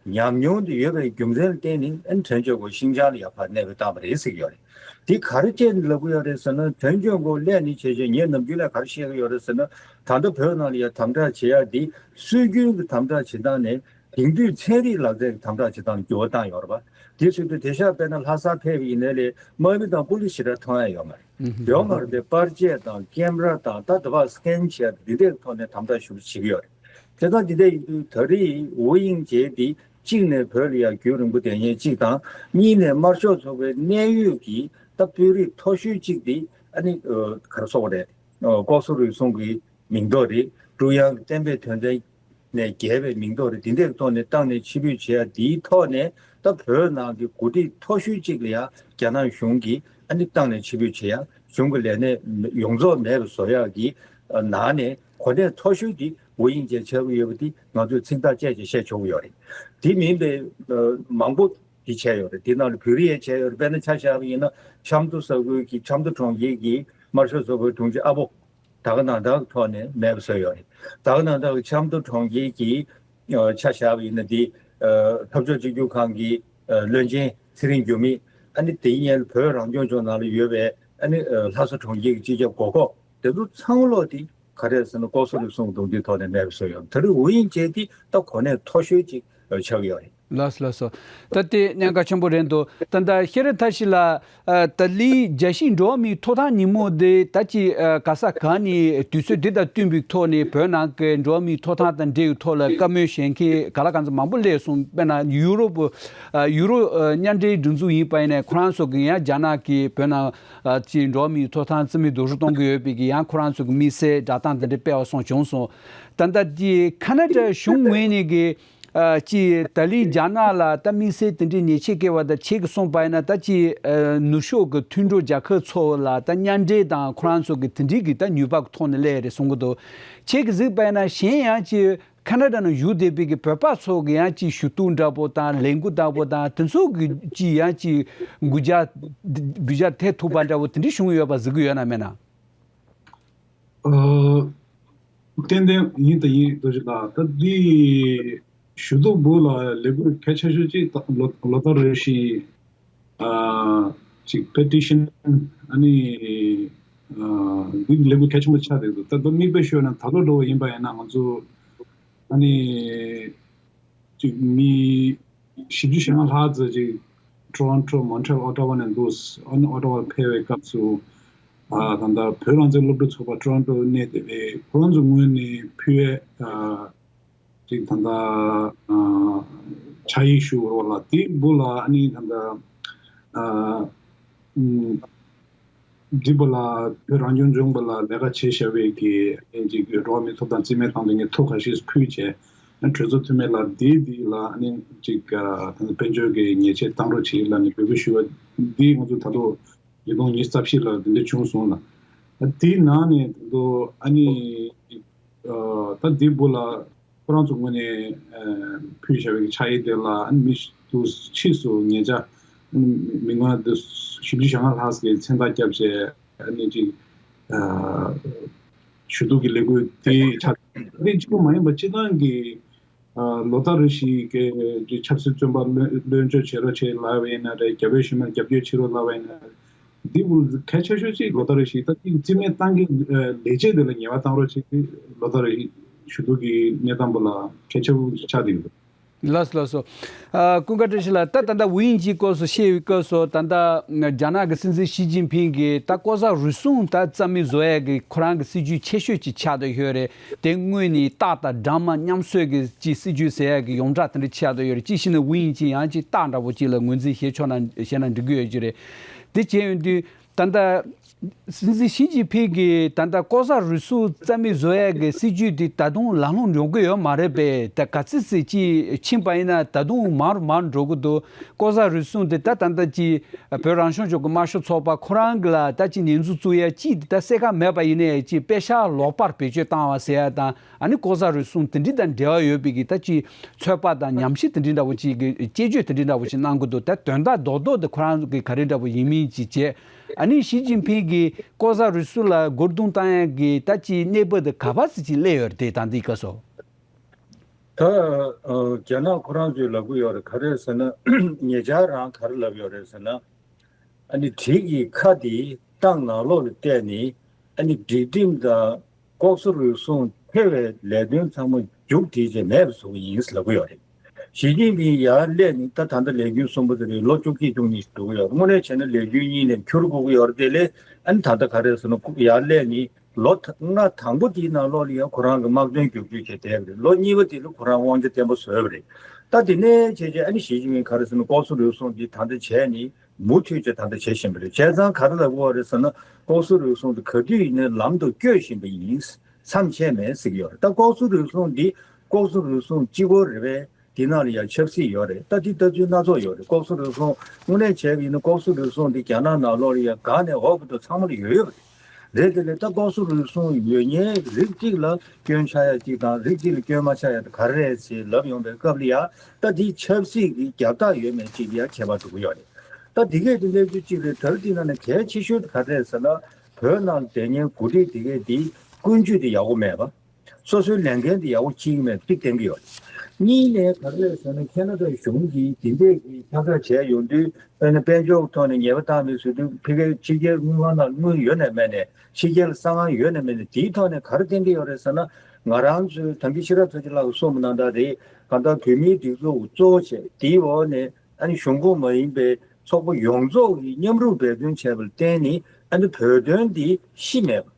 ཉམས་མྱོང་དེ་ཡོད་པའི་རྒྱུ་མཚན་ལ་བརྟེན་ནས་ཨ་ནི་ཁྲེན་ཆོན་གོ་ཤིན་ཅང་ལ་ཡ་ཕར་གནས་སྤོས་བཏང་བ་རེད་ཟེར་གྱི་ཡོད་རེད། དེ་ག་རེ་བྱས་ནས་ལབ་ཀྱི་ཡོད་རེད་ཟེར་ན་ཁྲེན་ཆོན་གོ་སླེབས་ནས་བྱས་བྱས་ངས་ནམ་རྒྱུན་ལ་ག་རེ་བཤད་ཀྱི་ཡོད་རེད་ཟེར་ན། ད་ལྟ་བོད་ནང་ལ་ཡ་དམ་དྲག་བྱེད་ཡ་དེ་སྲོལ་རྒྱུན་གྱི་དམ་དྲག་བྱེད་སྟངས་ནས་དེང་དུས་ཚན་རིག་ལག་རྩལ་གྱི་དམ་དྲག་བྱེད་སྟངས་ལ་འགྱུར་བ་བཏང་ཡོད་རེད་པ། དེ་བྱེད་དུས་དེང་སང་དཔེར་ན་ལྷ་སར་ཕེབས་པ་ཡིན་ནའི་ལས་དམག་མི་དང་པུ་ལིས་ཞེ་དྲག་མཐོང་ཡ་ཡོད་མ་རེད། ཡོད་མ་རེད་དེ་པར་ཆས་དང་ཀེམ་ར་དང་ད་དེ་བ་སི་ཀེན་བྱས་འདི་འདྲའི་ཐོག་ནས་དམ་དྲག་ཞེ་པོ་བྱེད་ཀྱི་ཡོད་རེད། དེ་དང་འདི་འདྲ་ཡིན་དུས་ད་རེས་ཝུ་དབྱིང་ཇེ་འདི་གཅིག་ནས་བོད་ལ་ཡ་རྒྱུན་རིང་པོ་བསྡད་མཁན་གཅིག་དང་། གཉིས་ནས་དམར་ཤོག་ཚོགས་པའི་གནད་ཡོད་ཀྱི་ད་དཔོན་རིགས་མཐོ་ཤོས་གཅིག་འདི་ཨ་ནི་ག་རེ་ཟེར་དགོས་རེད། ལྐོག་ཟ་རུལ་སུངས་ཀྱི་མིང་འདོགས་རེད། ཀྲུང་དབྱང་གི་གཏན་འབེབས་དོན་ཚན་ནས་འགལ་བའི་མིང་འདོགས་རེད། འདི་འདྲའི་ཐོག་ནས་བཏང་ནས་ཕྱིར་འབུད་བྱས་ཡ་འདིའི་ཐོག་ནས་ད་བོད་ནང་གི་འགོ་ཁྲིད་མཐོ་ཤོས་གཅིག་ལ་ཡ་རྒྱ་ནག་གཞུང་གིས་ཨ་ནི་བཏང་ནས་ཕྱིར་འབུད་བྱེད་ཡ། གཞུང་གི་ལས་གནས་ཡོངས་རྫོགས་མེད་པ་བཟོ་ཡག་གི་ནང་ནས་གོ་གནས་མཐོ་ཤོས་དེ་ཝུ་དབྱིང་ཇེ་ཆགས་ཀྱི་ཡོད་པ་དེ་ང་ཚོས་ཚིག་ཐག་བཅད་བྱས་བཤད་ཆོག་གི་ཡོད་རེད། དེ་མིན་པའི་མང་པོ་དེ་བྱས་ཡོད་རེད། དེ་ནང་ལ་བོད་རིགས་ཡང་བྱས་ཡོད་རེད། དཔེར་ན་ཆ་བཞག་པ་ཡིན་ན་ཆབ་མདོ་ས་ཁུལ་གྱི་ཆབ་མདོ་གྲོང་ཁྱེར་གྱི་དམར་ཤོག་ཚོགས་པའི་དྲུང་ཆེ་ཨ་པོ་ད་ག་ནང་དག་ཐོག་ནས་མེད་པ་བཟོས་ཡོད་རེད། ད་ག་ནང་དག་ཆབ་མདོ་གྲོང་ཁྱེར་གྱི་ཆ་བཞག་པ་ཡིན་ན་དེ་འཐབ་ཕྱོགས་གཅིག་གྱུར་ཁང་གི་བློན་ཆེན་ཚེ་རིང་འགྱུར་མེད། ཨ་ནི་དེའི་སྔོན་ལ་བོད་རང་སྐྱོང་ལྗོངས་ནང་ལ་ཡོད་པའི་ཨ་ནི་ལྷ་ས་གྲོང་ཁྱེར་གྱི་སྤྱི་ཁྱབ་མགོ་འཁོགས་དེ་ཚོ་ཚང་མ་ལོག་དེ་ག་རེ་ཟེར་ན་ལྐོག་ཟ་རུལ་སུངས་རྡུང་རྡེག་ཐོག་ནས་མེད་པ་བཟོས་ཡོད། ད་རེས་ཝུ་དབྱིང་ཇེ་དེ་ད་གོ་གནས་མཐོ་ཤོས་ཅིག་ཆགས་ཡོད་རེད། ལགས་སོ་ལགས་སོ། ད་དེ་གནད་འགག་ཆེན་པོ་རེད་འདུག་ད་ལྟ་ཤེས་རབ་མཐར་ཕྱིན་ལགས། ཨ། ཏཱ་ལའི་རྒྱལ་སྤྱིའི་འགྲོ་བ་མིའི་ཐོབ་ཐང་ཉིན་མོ་འདི་ད་ཅི་ཨ་ག་ས་ག་ནས་དུས་ཚོད་འདི་དང་བསྟུན་པའི་ཐོག་ནས་བོད་ནང་གི་འགྲོ་བ་མིའི་ཐོབ་ཐང་དང་འབྲེལ་བའི་ཐོག་ལ་བཀའ་མོལ་བྱེད་མཁན་ག་ལ་གང་འཚམ་མང་པོ་སླེབས་སོང་། དཔེར་ན་ཡུ་རོབ། ཨ། ཡུ་རོབ་ཨ་མཉམ་འབྲེལ་སྒྲིག་འཛུགས་ཡིན་པ་ཡིན་ནའི་ཁོ་རང་ཚོ་གི་ཡང་རྒྱ་ནག་གིས་བོད་ནང་ཨ་ཅི་འགྲོ་བ་མིའི་ཐོབ་ཐང་རྩིས་མེད་རྡོག་རོལ་གཏོང་གི་ཡོད་པའི་གི་ཡང་ཁོ་རང་ཚོ་གི་དམིགས་བསལ་བསྒྲགས་གཏམ་དེ་འདྲ་སྤེལ་བ་སོགས་བྱུང་སོང་། ད་ལྟ་དེ་ཁ་ན་ཌ་གཞུང་ངོས་ནས་གི་ཨ་ཅི་ཏཱ་ལའི་རྒྱ་ནག་ལ་ད་དམིགས་བསལ་དེ་འདྲའི་ཉེས་ཆད་བཀལ་བ་དང་ཁྱེད་ཀྱིས་གསུངས་པ་ཡིན་ན་ད་ཅི་ཨ་ནུབ་ཕྱོགས་ཀྱི་མཐུན་གྲོགས་རྒྱལ་ཁབ་ཚོ་ལ་ད་མཉམ་འབྲེལ་དང་ཁོ་རང་ཚོ་གི་དེ་འདྲའི་གི་ད་ནུས་པ་གི་ཐོག་ནས་སླེབས་རེད་གསུང་གི་འདུག་ཁྱེད་ཀྱིས་གཟིགས་པ་ཡིན་ན་གཞན་ཡང་ཅི་ཁ་ན་ཌ་ནང་བཞུགས་བསྡད་པའི་གི་བོད་པ་ཚོ་གི་ཡང་ཅི་ཞུ་གཏུག་འདྲ་པོ་དང་ལས་འགུལ་འདྲ་པོ་དང་དེ་ཚོ་གི་ཅི་ཡང་ཅི་འགུལ་རྒྱག་འབུད་རྒྱག་ཐེབས་ཐུབ་པ་འདྲ་པོ་དེ་འདྲའི་བྱུང་ཡོད་པ་གཟིགས་གི་ཡོད་ན་མེད་ན། ཨ། ཏན་ཏན་ཡིན་དང་ཡིན། རྡོ་རྗེ་ལགས་ད་འདི་ཞུ་གཏུག་འབུལ་ལ་ལས་འགུལ་གལ་ཆེ་ཤོས་གཅིག་ད་ལོ་ལོ་ལྟར་རེ་བཞིན་ཨ་ཅིག་པེ་ཊི་ཤན་ཨ་ནི་ཨ་འདི་ལས་འགུལ་གལ་ཆེན་པོ་ཆགས་བསྡད་འདུག་ད་ལྟ་མིག་དཔེ་ཤོད་ན་ད་ལོ་འགྲོ་བ་ཡིན་པ་ཡིན་ན་ང་ཚོ་ཨ་ནི་ཅིག་མི་བཞི་བཅུ་ཞེ་ལྔ་ལྷག་ཙམ་ཅིག་ཊོ་རོན་ཊོ། མོན་ཊི་རེལ། ཨོ་ཊ་ཝ་ནས་འདུག་ཨ་ནི་ཨོ་ཊ་ཝ་ཕེབས་པའི་སྐབས་སུ་ཨ་ད་ལྟ་བོད་རང་བཙན་སློབ་ཕྲུག་ཚོགས་པ་ཊོ་རོན་ཊོ་གནས་བསྡད་པའི་ཁོ་རང་ཚོ་ངོས་ནས་ཕུལ་བའི་ཨ་ཅིག་ད་ལྟ་ཨ་ཕྱག་ཡིག་ཞུ་བ་ལ་དེ་འབུལ་ལ་ཨ་ནི་ད་ལྟ་ཨ་ཨུམ། འདི་པ་ལ་བོད་རང་སྐྱོང་ལྗོངས་པ་ལ་ལས་ཀ་བྱེད་བཞག་པའི་གི་ཨེ་ཅིག་འགྲོ་བ་མིའི་ཐོབ་ཐང་རྩིས་མེད་བཏང་དུས་ངས་ཐུགས་ཁ་ཤས་ཕུལ་བྱས། གྲོས་ཚོགས་འཐུས་མི་ལ་འདི་འདི་ལ་ཨ་ནི་ཅིག་ད་དཔལ་འབྱོར་གྱི་ཉེས་ཆད་གཏང་རོགས་བྱེད་ལ་ནི་འབོད་སྐུལ་ཞུ་བ་འདི་ང་ཚོ་ད་དུང་ཉིས་སྟོང་ཉི་ཤུ་རྩ་བཞི་ལ་འདི་འདྲ་བྱུང་སོང་ལ། ཨ་དེའི་ནང་ནས་ད་དུང་ཨ་ནི་ཨ་ད་འདི་བུ་ལ། ཁོ་རང་ཚོ་ངོས་ནས་ཕུལ་བཞག་པའི་ཕྱག་ཡིག་དེ་ལ་མི་དུ་ཕྱིས་སུ་ཉེ་ཆར་མི་ངོ་དུ་བཞི་བཅུ་ཞེ་ལྔ་ལྷག་ཙམ་གྱིས་མཚན་རྟགས་བརྒྱབ་བྱས་ནས་ཅིག་ཞུ་གཏུག་གི་ལས་འགུལ་དེ་ཆགས། དེ་གཅིག་པུ་མ་ཡིན་པར་སྤྱི་བཏང་གི་ལོ་ལྟར་རེ་བཞིན་གྱི་ཆབ་སྲིད་བཙོན་པ་གློད་གློད་བྱེད་རོགས་བྱེད་ལབ་པ་ཡིན་ན་རེད། རྒྱ་བོད་ཞི་མོལ་རྒྱབ་སྐྱོར་བྱེད་རོགས་ལབ་པ་ཡིན་ན་རེད། འདི་བུ་གལ་ཆེ་ཤོས་ཅིག་ལོ་ལྟར་རེ་བཞིན་ད་ཅིག་རྩིས་མེད་བཏང་གི་ལས་བྱེད་དེ་ལ་ཉེས་པ་བཏང་རོགས་བྱེད་ཀྱི་ལོ་ལྟར་རེ་བཞིན་ཞུ་གཏུག་གི་གནས་སྟངས་པོ་ལ་གལ་ཆེ་བོ་ཆགས་བསྡད་ཡོད། ལགས་སོ་ལགས་སོ། ཨ་ཀུན་དགའ་བཀྲ་ཤིས་ལགས། ད་ད་ལྟ་ཝུ་དབྱིང་ཇེའི་སྐོར་སུ་བཤད་པའི་སྐབས་སུ་ད་ལྟ་རྒྱ་ནག་གི་སྲིད་འཛིན་ཞི་ཅིན་ཕིང་གིས་ད་ལྐོག་ཟ་རུལ་སུངས་ད་རྩ་མེད་བཟོ་ཡས་ཀྱི་ཁོ་རང་གི་སྲིད་ཇུས་ཆེ་ཤོས་ཅིག་ཆགས་བསྡད་ཡོད་རེད། དེ་སྔོན་ནས་སྟག་དང་སྦྲང་མ་མཉམ་གསོད་ཀྱི་ཅིག་སྲིད་ཇུས་ཟེར་ཡས་ཀྱི་ཡོངས་གྲགས་དེ་འདྲ་ཆགས་བསྡད་ཡོད་རེད། ཅིག་བྱས་ན་ཝུ་དབྱིང་ཇེ་ཡང་ཅིག་སྟག་འདྲ་པོ་ཅིག་ལ་ངོས་འཛིན་བྱེད་ཆོག་ན་བྱས་ན་འགྲིག་གི་ཡོད་ཀྱི་རེད། དེ་བྱས་ཡོང་དུས། ད་ལྟ་སྲིད་འཛིན་ཞི་ཅིན་ཕིང་གིས་ད་ལྟ་ལྐོག་ཟ་རུལ་སུངས་རྩ་མེད་བཟོ་ཡག་གི་སྲིད་ཇུས་འདི་ད་དུང་ལམ་ལྷོང་འགྲོ་གི་ཡོད་མ་རེད་པས། ད་ག་ཚོད་ཙམ་ཅིག་ཕྱིན་པ་ཡིན་ན་ད་དུང་མང་རུ་མང་རུ་འགྲོ་གི་འདུག་ལྐོག་ཟ་རུལ་སུངས་འདི་ད་ད་ལྟ་ཅིག་བོད་རང་སྐྱོང་ལྗོངས་ཀྱི་དམར་ཤོག་ཚོགས་པ་ཁོ་རང་གི་ལ་ད་ཅིག་ཉེས་འཛུགས་བཙུགས་ཡག་ཅིག་འདི་ད་གསལ་ཁ་མེད་པ་ཡིན་ནའི་ཅིག་པེ་ཤག་ལོག་པར་བེད་སྤྱོད་བཏང་བ་ཟེར་ཡག་དང་། ཨ་ནི་ལྐོག་ཟ་རུལ་སུངས་དེ་འདྲ་དང་འབྲེལ་བ་ཡོད་པའི་གི་ད་ཅིག་ཚོད་དཔག་དང་ཉམས་ཞིབ་དེ་འདྲ་འདྲ་བོ་ཅིག་གི་དཔྱད་བརྗོད་དེ་འདྲ་འདྲ་བོ་ཞིག་གནང་གི་འདུག་ད་དོན་དག་རྡོག་རྡོག་དེ་ཁོ་རང་གི་ག་རེ་འདྲ་བོ་ཡིན་མིན་ཅིག་བྱས། ཨ་ནི་ཞི་ཅིན་ཕིང་གིས་ལྐོག་ཟ་རུལ་སུངས་ལ་མགོ་རྡུང་བཏང་ཡག་གི་ད་ཅིག་གནས་བབ་དེ་ག་པར་ཙམ་ཅིག་སླེབས་ཡོད་རེད་དེ་ད་འདི་སྐབས་སུ། ད་ཨ་རྒྱ་ནག་ཁོ་རང་ཚོས་ལབ་གི་ཡོད་རེད། ག་རེ་ཟེར་ན་ཉེ་ཆར་རང་ག་རེ་ལབ་ཡོད་རེད་ཟེར་ན། ཨ་ནི་འགྲིག་གི་ཁ་དེ་ཏང་ནང་ལོགས་ལ་བལྟས་ནས་ཨ་ནི་སྒྲིག་ཁྲིམས་དང་ལྐོག་ཟ་རུལ་སུངས་ཐེ་བའི་ལས་དོན་ཚང་མ་མཇུག་སྒྲིལ་བྱས་མེད་པ་བཟོ་གི་ཡིན་ལབ་གི་ཡོད་རེད། ཞི་ཅིན་ཕིང་ཡར་སླེབས་ནས་ད་ད་ལྟ་ལས་རྒྱུན་གསུམ་པ་དེ་རེད། ལོ་བཅུ་གཅིག་བཅུ་གཉིས་ཤིག་འགྲོ་གི་ཡོད་རེད། དངོས་གནས་བྱས་ན་ལས་རྒྱུན་གཉིས་ནས་འཁྱོལ་དགོས་ཀྱི་ཡོད་རེད། དེ་ལས་ཨ་ནི་ད་ལྟ་ག་རེ་ཟེར་ན་ཡར་སླེབས་ནས་ལོ་ལྔ་དང་པོ་དེའི་ནང་ལོགས་ལ་ཡང་ཁོ་རང་གི་དམག་དོན་རྒྱུགས་སྤྲོད་བྱས་བསྡད་པ་རེད། ལོ་གཉིས་པ་དེ་ལ་ཁོ་རང་དབང་ཆ་བརྟན་པོ་བཟོས་པ་རེད། ད་དེ་ནས་བྱས་རྗེས་ཨ་ནི་ཞི་ཅིན་ཕིང་ག་རེ་ཟེར་ན་ལྐོག་ཟ་རུལ་སུངས་འདི་ད་ལྟ་བྱས་ནས་མུ་མཐུད་ཀྱི་ད་ལྟ་བྱེད་བཞིན་པ་རེད། བྱས་ཙང་ག་རེ་ལབ་དགོས་རེད་ཟེར་ན་ལྐོག་ཟ་རུལ་སུངས་འདི་ག་དུས་ཡིན་ནའི་ལམ་དུ་བསྐྱོད་བཞིན་པ་ཡིན། མཚམས་ཆད་མེད་ཟེར་གྱི་ཡོད་རེད། ད་ལྐོག་ཟ་རུལ་སུངས་འདི་ལྐོག་ཟ་རུལ་སུངས་གཅིག་པོ་རེད་པས། དེ་ནང་ལ་ཡང་ཆབ་སྲིད་ཡོད་རེད། ད་དེ་ལྟ་ཚུལ་སྣ་ཚོགས་ཡོད་རེད། ལྐོག་ཟ་རུལ་སུངས་དངོས་གནས་བྱས་པ་ཡིན་ན་ལྐོག་ཟ་རུལ་སུངས་འདི་རྒྱ་ནག་ནང་ལོགས་ལ་ཡང་གང་ནས་འོག་གི་དུ་ཚང་མ་ལ་ཡོད་ཡོད་རེད། རེད་དེ་ལས་ད་ལྐོག་ཟ་རུལ་སུངས་ཡོད་མཁན་རིགས་གཅིག་ལ་སྐྱོན་ཆགས་ཡ་གཅིག་དང་རིགས་གཅིག་ལ་སྐྱོན་མ་ཆགས་ཡ་དེ་ག་རེ་རེད་ཟེར་ལབ་ཡོང་པའི་སྐབས་ལ་ཡ་ད་དེ་ཆབ་སྲིད་ཀྱི་རྒྱབ་རྟགས་ཡོད་མེད་གཅིག་ལ་ཡ་ཁྱད་པར་འགྲོ་གི་ཡོད་རེད། ད་དེ་གས་དེ་གནས་ཚུལ་གཅིག་རེད། ད་རེས་དེ་ནང་ནས་གལ་ཆེ་ཤོས་དེ་ག་རེ་རེད་ཟེར་ན་བོད་ནང་བསྡད་མཁན་འགོ་ཁྲིད་དེ་གས་དེ་ཀུན་སྤྱོད་དེ་ཡག་པོ་མེད་པ། སོ་སོའི་ལས་འགན་དེ་ཡག་པོ་འཁྱེར་གྱི་མེད་པ་གཅིག་བསྟན་གྱི་ཡོད་རེད། གཉིས་ནས་ག་རེ་རེད་ཟེར་ན་ཁེ་ན་ཌ་གཞུང་གིས་དེ་འདྲས་ཀྱི་ཁྱབ་བསྒྲགས་བྱས་ཡོང་དུས་དཔེར་ན་དཔལ་འབྱོར་གྱི་ཐོག་ནས་ཉེས་པ་བཏང་མེད་ཟེར་དུས་ཕ་གིར་ཕྱི་རྒྱལ་དངུལ་ཁང་ནང་དངུལ་ཡོད་ནའི་མེད་ནའི་ཕྱི་རྒྱལ་ལ་ས་ཁང་ཡོད་ནའི་མེད་ནའི་དེའི་ཐོག་ནས་ག་རེ་བསྟན་གྱི་ཡོད་རེད་ཟེར་ན་ང་རང་ཚོའི་དམ་ཆོས་ཤེས་རབ་མཚོ་རྒྱལ་ལགས་ཀྱིས་གསུངས་པ་ནང་ལྟར་རེད། གང་ལྟར་བོད་མིའི་སྒྲིག་འཛུགས་གཙོ་བོ་བྱས་དེའི་འོག་ནས་ཨ་ནི་གཞུང་ཁོངས་མ་ཡིན་པའི་ཚོགས་པ་ཡོངས་རྫོགས་ཀྱིས་མཉམ་རུབ་འབད་བརྩོན་བྱས་པར་བརྟེན་ནས་ཨ་ནི་བོད་དོན་འདི་ཤི་མེད་པ།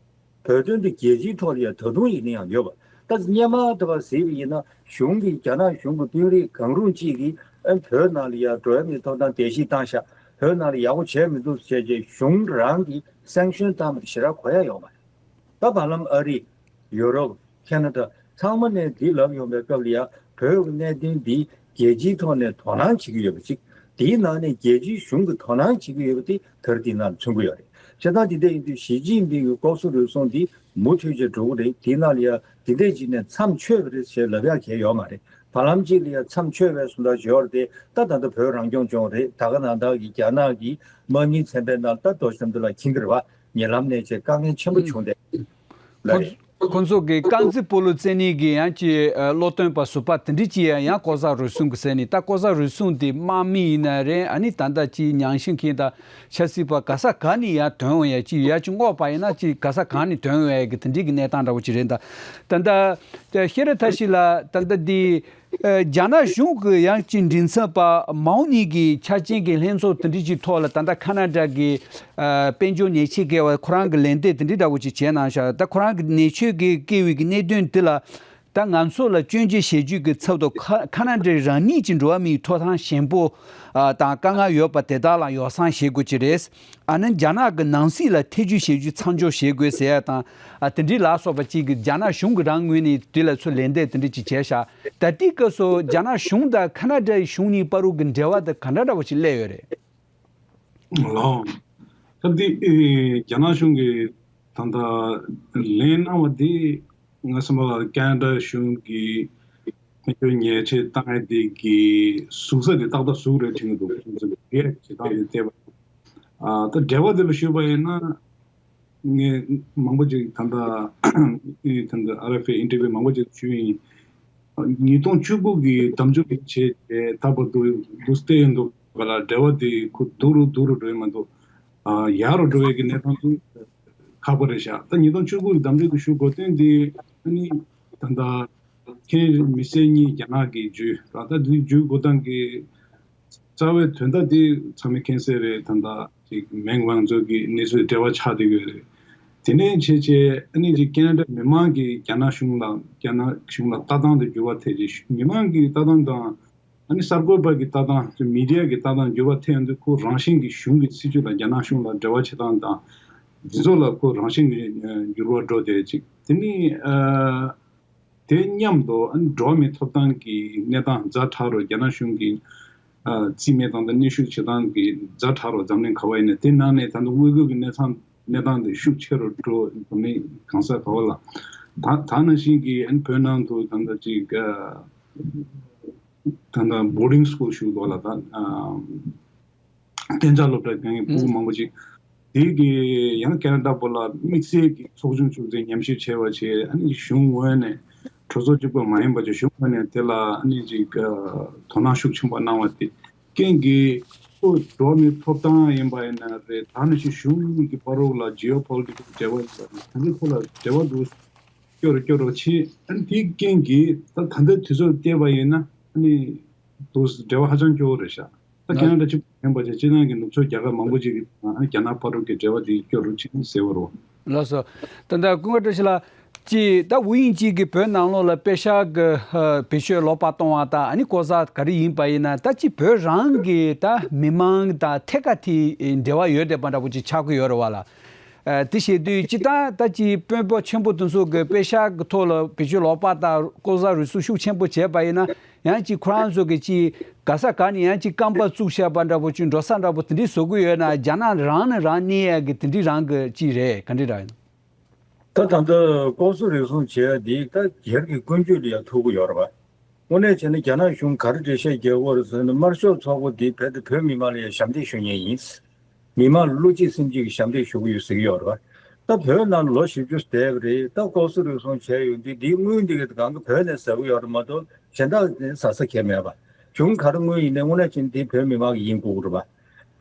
བོད་དོན་དེ་རྒྱལ་སྤྱིའི་ཐོག་ལ་ཡང་ད་དུང་ཡིན་ན་ཡང་ཡོད་པ། ད་སྔོན་མ་ལྟ་བུ་གཟིགས་པ་ཡིན་ན་གཞུང་གིས་རྒྱ་ནག་གཞུང་གི་དཔོན་རིགས་གང་རུང་གཅིག་གིས་ཨ་བོད་ནང་ལ་ཡང་འགྲོ་བ་མིའི་ཐོབ་ཐང་བརྡལ་བཤིག་བཏང་ཤག་བོད་ནང་ལ་ཡག་པོ་བྱས་མི་འདུག་ཟེར་བྱས་གཞུང་རང་གིས་སེང་ཤོན་བཏང་བ་དེ་ཞེ་དྲག་གོ་ཡ་ཡོད་མ་རེད། ད་བར་ལམ་ཨ་རི། ཡུ་རོབ། ཁེ་ན་ཌ། ཚང་མ་ནས་འདི་ལབ་ཡོང་པའི་སྐབས་ལ་ཡ་བོད་ཀྱི་གནད་དོན་འདི་རྒྱལ་སྤྱིའི་ཐོག་ནས་དོ་སྣང་བྱེད་ཀྱི་ཡོད་པ་གཅིག་དེའི་ནང་ནས་རྒྱལ་སྤྱིའི་གཞུང་གིས་དོ་སྣང་བྱེད་ཀྱི་ཡོད་པ་དེ་ད་རེས་འདི་ནང་ལ་མཚོན་གྱི་ཡོད་རེད། བྱས་ཙང་འདི་འདྲ་ཡིན་དུས་ཞི་ཅིན་ཕིང་གི་ལྐོག་ཟ་རུལ་སུངས་འདི་མུ་མཐུད་བྱས་འགྲོ་གི་རེད། དེའི་ནང་ལ་ཡ་འདི་འདྲ་བྱས་ནས་མཚམས་ཆོད་པ་རེད་ཞེས་ལབ་ཡ་གང་ཡང་ཡོད་མ་རེད། བར་ལམ་གཅིག་ལ་ཡ་མཚམས་ཆོད་པའི་བཟོ་འདྲ་ཅིག་ཡོད་རེད་དེ། ད་ད་ལྟ་བོད་རང་སྐྱོང་ལྗོངས་རེད། ད་ག་ནང་བཞིན་གྱི་རྒྱ་ནག་གི་དམག་མིའི་ཚན་པའི་ནང་ལ་ད་རྡོ་རྗེ་ལགས་མཁྱེན་གྱི་རེད་བ། ཉེ་ལམ་ནས་ཅིག་དཀའ་ངལ་ཆེན་པོ་བྱུང་སྟེ། ལགས་རེད། ཁོ་ཚོ་གི་དཀར་མཛེས་སྤོ་ལོ་རྩེ་ནི་གི་ཡང་ཅིག་ཨ་སློབ་སྟོན་པ་ཟུར་པ་དེ་འདྲ་ཅིག་ཡང་ཡང་ལྐོག་ཟ་རུལ་སུངས་གི་ཟེར་ནི། ད་ལྐོག་ཟ་རུལ་སུངས་དེ་དམག་མི་ཡིན་ན་རེད། ཨ་ནི་ད་ལྟ་ཅིག་ཉམས་ཞིབ་མཁན་དང་ཆབ་སྲིད་པ་ག་ས་ག་ནས་ཡང་ཐོན་འོང་ཡ་ཅིག་ཡ་ཅིག་སྔོག་པ་ཡིན་ན་ཅིག་ག་ས་ག་ནས་ཐོན་འོང་ཡ་གི་དེ་འདྲ་གི་གནས་སྟངས་འདྲ་བོ་ཅིག་རེད། ད་ད་ལྟ་ཤེས་རབ་མཐའ་བཞི་ལགས་ད་ལྟ་འདི། ཨ་རྒྱ་ནག་གཞུང་གི་ཡང་ཅིག་མགྲིན་ཚབ་པ་མའོ་ནི་གི་ཆ་རྐྱེན་གྱི་ལྷན་ཚོགས་དེ་འདྲ་ཅིག་ཐོག་ལ་ད་ལྟ་ཁ་ན་ཌ་གི་ཨ་དཔལ་འབྱོར་ཉེས་ཆད་བཀལ་བ་ཁོ་རང་གི་ལན་འདེབས་དེ་འདྲ་འདྲ་བོ་ཅིག་བྱས་གནང་ཤག་ད་ཁོ་རང་གི་ཉེས་ཆད་ཀྱི་བཀལ་བའི་གི་གནད་དོན་འདི་ལ་ད་ང་ཚོ་ལ་སྐྱོན་བརྗོད་བྱེད་རྒྱུ་གི་ཚབ་ཏུ་ཁ་ཁ་ན་ཌ་རང་ཉིད་ཀྱི་འགྲོ་བ་མིའི་ཐོབ་ཐང་ཞན་པོ་ཨ་དང་དཀའ་ངལ་ཡོད་པ་དེ་དག་ལ་ཡོ་བསྲང་བྱེད་དགོས་ཀྱི་རེད། ཨ་ནི་རྒྱ་ནག་གི་ནང་སྲིད་ལ་ཐེ་ཇུས་བྱེད་རྒྱུ་མཚམས་འཇོག་བྱེད་དགོས་ཟེར་ཡ་དང་། ཨ་དེ་འདྲའི་ལ་སོགས་པ་གཅིག་གིས་རྒྱ་ནག་གཞུང་གི་རང་ངོས་ནས་དེ་ལ་ཚུར་ལན་འདེབས་དེ་འདྲ་ཅིག་བྱས་ཤག་ད་ལྟའི་སྐབས་སུ་རྒྱ་ནག་གཞུང་དང་ཁ་ན་ཌའི་གཞུང་གཉིས་བར་དུ་གི་འབྲེལ་བ་དེ་ག་འདྲ་འདྲ་བོ་ཞིག་སླེབས་ཡོད་རེད། ལགས། ད་འདི་ཨེ་རྒྱ་ནག་གཞུང་གིས་ད་ལྟ་ལན་གནང་བ་འདི་ང་བསམ་པ་ལ་ཁ་ན་ཌ་གཞུང་གིས་དཔལ་འབྱོར་ཉེས་ཆད་བཏང་ཡ་དེ་གི་ཟུར་ཟ་དེ་ཏག་ཏག་ཟུར་རེད་དྲན་གྱི་འདུག་ཁོང་ཚོས་གས་བྱེད་སྟངས་དེ་བལྟས་པ། ཨ་ད་འགྲེལ་པ་དེ་ལ་ཞུས་པ་ཡིན་ན། ངས་མང་པོ་ཅིག་ད་ལྟ་ཨེ་ད་ལྟ་ཨར་ཨེཕ་ཨེ་ཨིན་ཊར་བིའུ་མང་པོ་ཅིག་ཞུས་ཡིན། ཉིས་སྟོང་བཅུ་དགུ་གི་ཟླ་མཇུག་གི་བྱས་རྗེས་ད་བར་དུ་འདུག་སེ་བལྟས་ཡོང་དུས་ག་ལ་འབྲེལ་བ་དེ་ཁོ་སྡུག་རུ་སྡུག་རུ་འགྲོ་ཡི་མ་གཏོགས་ཨ་ཡག་རུ་འགྲོ་བའི་གི་གནས་སྟངས་དེ་ཁག་པོ་རེད་ཤག་ད་ཉིས་སྟོང་བཅུ་དགུ་གི་ཟླ་མཇུག་གི་ཞུ་དགོས་དོན་དེ་ཨ་ནི་ད་ལྟ་ཁེ་མི་སེར་གཉིས་རྒྱ་ནག་གི་བརྒྱུད་ར་ད་དེ་བརྒྱུད་འགྲོ་སྟངས་ཀྱི་རྩ་བའི་དོན་དག་དེ་ཚང་མས་མཁྱེན་གསལ་རེད། ད་ལྟ་ཅིག་མེང་ཝང་ཚོ་གི་གནས་ཚུལ་འབྲེལ་བ་ཆགས་བསྡད་ཡོད་རེད། དེ་ནས་བྱས་བྱས་ཨ་ནི་ཅིག་ཁེ་ན་ཌ་མི་མང་གིས་རྒྱ་ནག་གཞུང་ལ་རྒྱ་ནག་གཞུང་ལ་ལྟ་སྟངས་དེ་འགྱུར་བ་ཐེབས་རྗེས་མི་མང་གི་ལྟ་སྟངས་དང་ ཨ་ནི་གསར་འགོད་པ་གི་ལྟ་སྟངས་མི་ཌི་ཡ་གི་ལྟ་སྟངས་འགྱུར་བ་ཐེབས་ཡོང་དུས། ཁོ་རང་བཞིན་གྱི་གཞུང་གི་སྲིད་བྱུས་དང་རྒྱ་ནག་གཞུང་ལ་འབྲེལ་བ་བྱེད་སྟངས་དང་འདི་ཚོ་ལ་ཁོ་རང་བཞིན་གྱི་འགྱུར་བ་འགྲོ་བསྡད་ཅིག་དེ་ནི་ཨ། དེ་མཉམ་དུ་ཨ་ནི་འགྲོ་བ་མིའི་ཐོབ་ཐང་གི་གནས་སྟངས་ཛ་དྲག་རུ། རྒྱ་ནག་གཞུང་གིས་ཨ་རྩིས་མེད་བཏང་སྟངས་གནོན་ཤུགས་བྱེད་སྟངས་ཀྱི་ཛ་དྲག་རུ། འཛམ་གླིང་ག་བ་ཡིན་ན། དེ་ནང་ནས་ད་ལྟ་ཝི་གུར་གྱི་གནས་སྟངས་གནས་སྟངས་དེ་ཤུགས་ཆེ་རུ་འགྲོ། འཛམ་གླིང་གང་ས་ག་བ་ལ། ད་ད་ནང་བཞིན་གྱི་ཨ་ནི་བོད་ནང་དུ་ད་ལྟ་ཅིག་ཨ་ད་ལྟ་བོར་ཌིང་སི་ཀུལ་ཞུ་དགོས་ལ། ད་ཨ། གཏན་འཇགས་སློབ་གྲྭ་དགེ་རྒན་ཕྲུ་གུ་མང་པོ་ཅིག་དེ་གི་ཡང་ཁེ་ན་ཌ་པོ་ལ་དམིགས་བསལ་གྱི་ཚོགས་ཆུང་བཙུགས་ཏེ་ཉམས་ཞིབ་བྱས་པ་བྱས། ཨ་ནི་གཞུང་ངོས་ནས་གྲོས་ཚོགས་གཅིག་པ་མ་ཡིན་པ་ཅིག་གཞུང་ངོས་ནས་དེ་ལ་ཨ་ནི་ཅིག་དོ་སྣང་ཤུགས་ཆེན་པོ་གནང་བ་དེ་རྐྱེན་གྱིས། ཁོ་འགྲོ་བ་མིའི་ཐོབ་ཐང་ཡིན་པ་ཡིན་ན་རེད། ད་ནང་བཞིན་གཞུང་གཉིས་ཀྱི་བར་རོགས་ལ་ཇི་ཨོ་པོ་ལི་ཊིག་སི་འབྲེལ་བ་ཡིན་པ་རེད། ད་ནི་ཁོ་ལ་འབྲེལ་བ་འདུག་སྐྱོ་རུ་སྐྱོ་རུ་ཕྱིན། ཨ་ནི་དེའི་རྐྱེན་གྱིས་ད་ད་ལྟའི་དུས་ཚོད་བལྟས་པ་ཡིན་ན། ཨ་ནི་དུ་འབྲེལ་བ་ཧ་ཅང་སྐྱོ་བོ་རེད་ཤག་ད་ཁེ་ན་ཌ་གཅིག་པུ་མིན་པ་བྱས། སྤྱིར་བཏང་གི་ནུབ་ཕྱོགས་རྒྱལ་ཁབ་མང་པོ་ཅིག་གི་ཨ་ནི་རྒྱ་ནག་བར་དུ་གི་འབྲེལ་བ་དེ་སྐྱོ་རུ་ཕྱིན་ཟེར་བ་རེད། ལགས་སོ། ད་ལྟ་ཀུན་དགའ་བཀྲ་ཤིས་ལགས་ཀྱིས། ད་དབུ་ཨིན་ཅི་གིས་བོད་ནང་ལོགས་ལ་པེ་ཤག་གི་ཨ་བེད་སྤྱོད་ལོག་པ་གཏོང་བ་དང་། ཨ་ནི་ལྐོག་ཟ་ག་རེ་ཡིན་པ་ཡིན་ན། ད་ཅིག་བོད་རང་གི་ད་མི་མང་དང་ཐད་ཀར་དེ་འབྲེལ་བ་ཡོད་བསྡད་པ་འདྲ་པོ་ཅིག་ཆགས་ཀྱི་ཡོད་རེད་བ་ལགས། ཨ་དེ་བྱེད་དུས་སྤྱིར་བཏང་ད་ཅིག་དཔོན་པོ་ཆེན་པོ་དེ་ཚོ་གིས་པེ་ཤག་གི་ཐོག་ལ་བེད་སྤྱོད་ལོག་པ་དང་ལྐོག་ཟ་རུལ་སུངས་ཤུགས་ཆེན་པོ་བྱས་པ་ཡིན་ན། ཡང་ཅིག་ཁོ་རང་ཚོ་གིས་ཅིག་ག་ས་ག་ནས་ཡང་ཅིག་རྐང་པ་བཙུགས་བཞག་པ་འདྲ་པོ་ཅིག་འགྲོ་ས་འདྲ་པོ་དེ་འདྲས་བཟོ་གི་ཡོད་ན། རྒྱ་ནག་རང་ནས་རང་གནས་ཡག་གི་དེ་འདྲས་རང་གི་ཅིག་རེད། ག་འདྲས་རང་ཡིན། ད་ད་ལྟ་ལྐོག་ཟ་རུལ་སུངས་བྱས་དེ་ད་སྒེར་གྱི་ཀུན་སྤྱོད་ལ་ཡང་ཐུག་གི་ཡོད་རེད་པ། དངོས་གནས་བྱས་ན་རྒྱ་ནག་གཞུང་ག་རེ་འགྲེལ་བཤད་རྒྱག་གི་ཡོད་རེད་ཟེར་ན། དམར་ཤོག་ཚོགས་པ་འདི་རྦད་དེ་བོད་མི་མང་ལ་ཡང་ཞབས་འདེགས་ཞུ་མཁན་ཡིན། མི་མང་བློ་གཅིག་སེམས་གཅིག་གི་ཞབས་འདེགས་ཞུ་གི་ཡོད་ཟེར་གྱི་ཡོད་རེད་པ། ད་བོད་ནང་ལོ་བཞི་བཅུ་བསྡད་པ་རེད། ད་ལྐོག་ཟ་རུལ་སུངས་བྱས་ཡོད་དུས་འདིའི་དངུལ་འདི་གི་གང་གི་བོད་ནས་ཟ་གི་ཡོད་རེད་མ་གཏོགས་གཞན་དག་ནས་ཟ་ས་གང་ཡང་མེད་པ། གཞུང་ག་རེ་དངུལ་ཡིན་ནའི་དངོས་གནས་བྱས་ན་འདི་བོད་མི་མང་གི་ཡིན་དགོས་ཀྱི་རེད་པ། བྱས་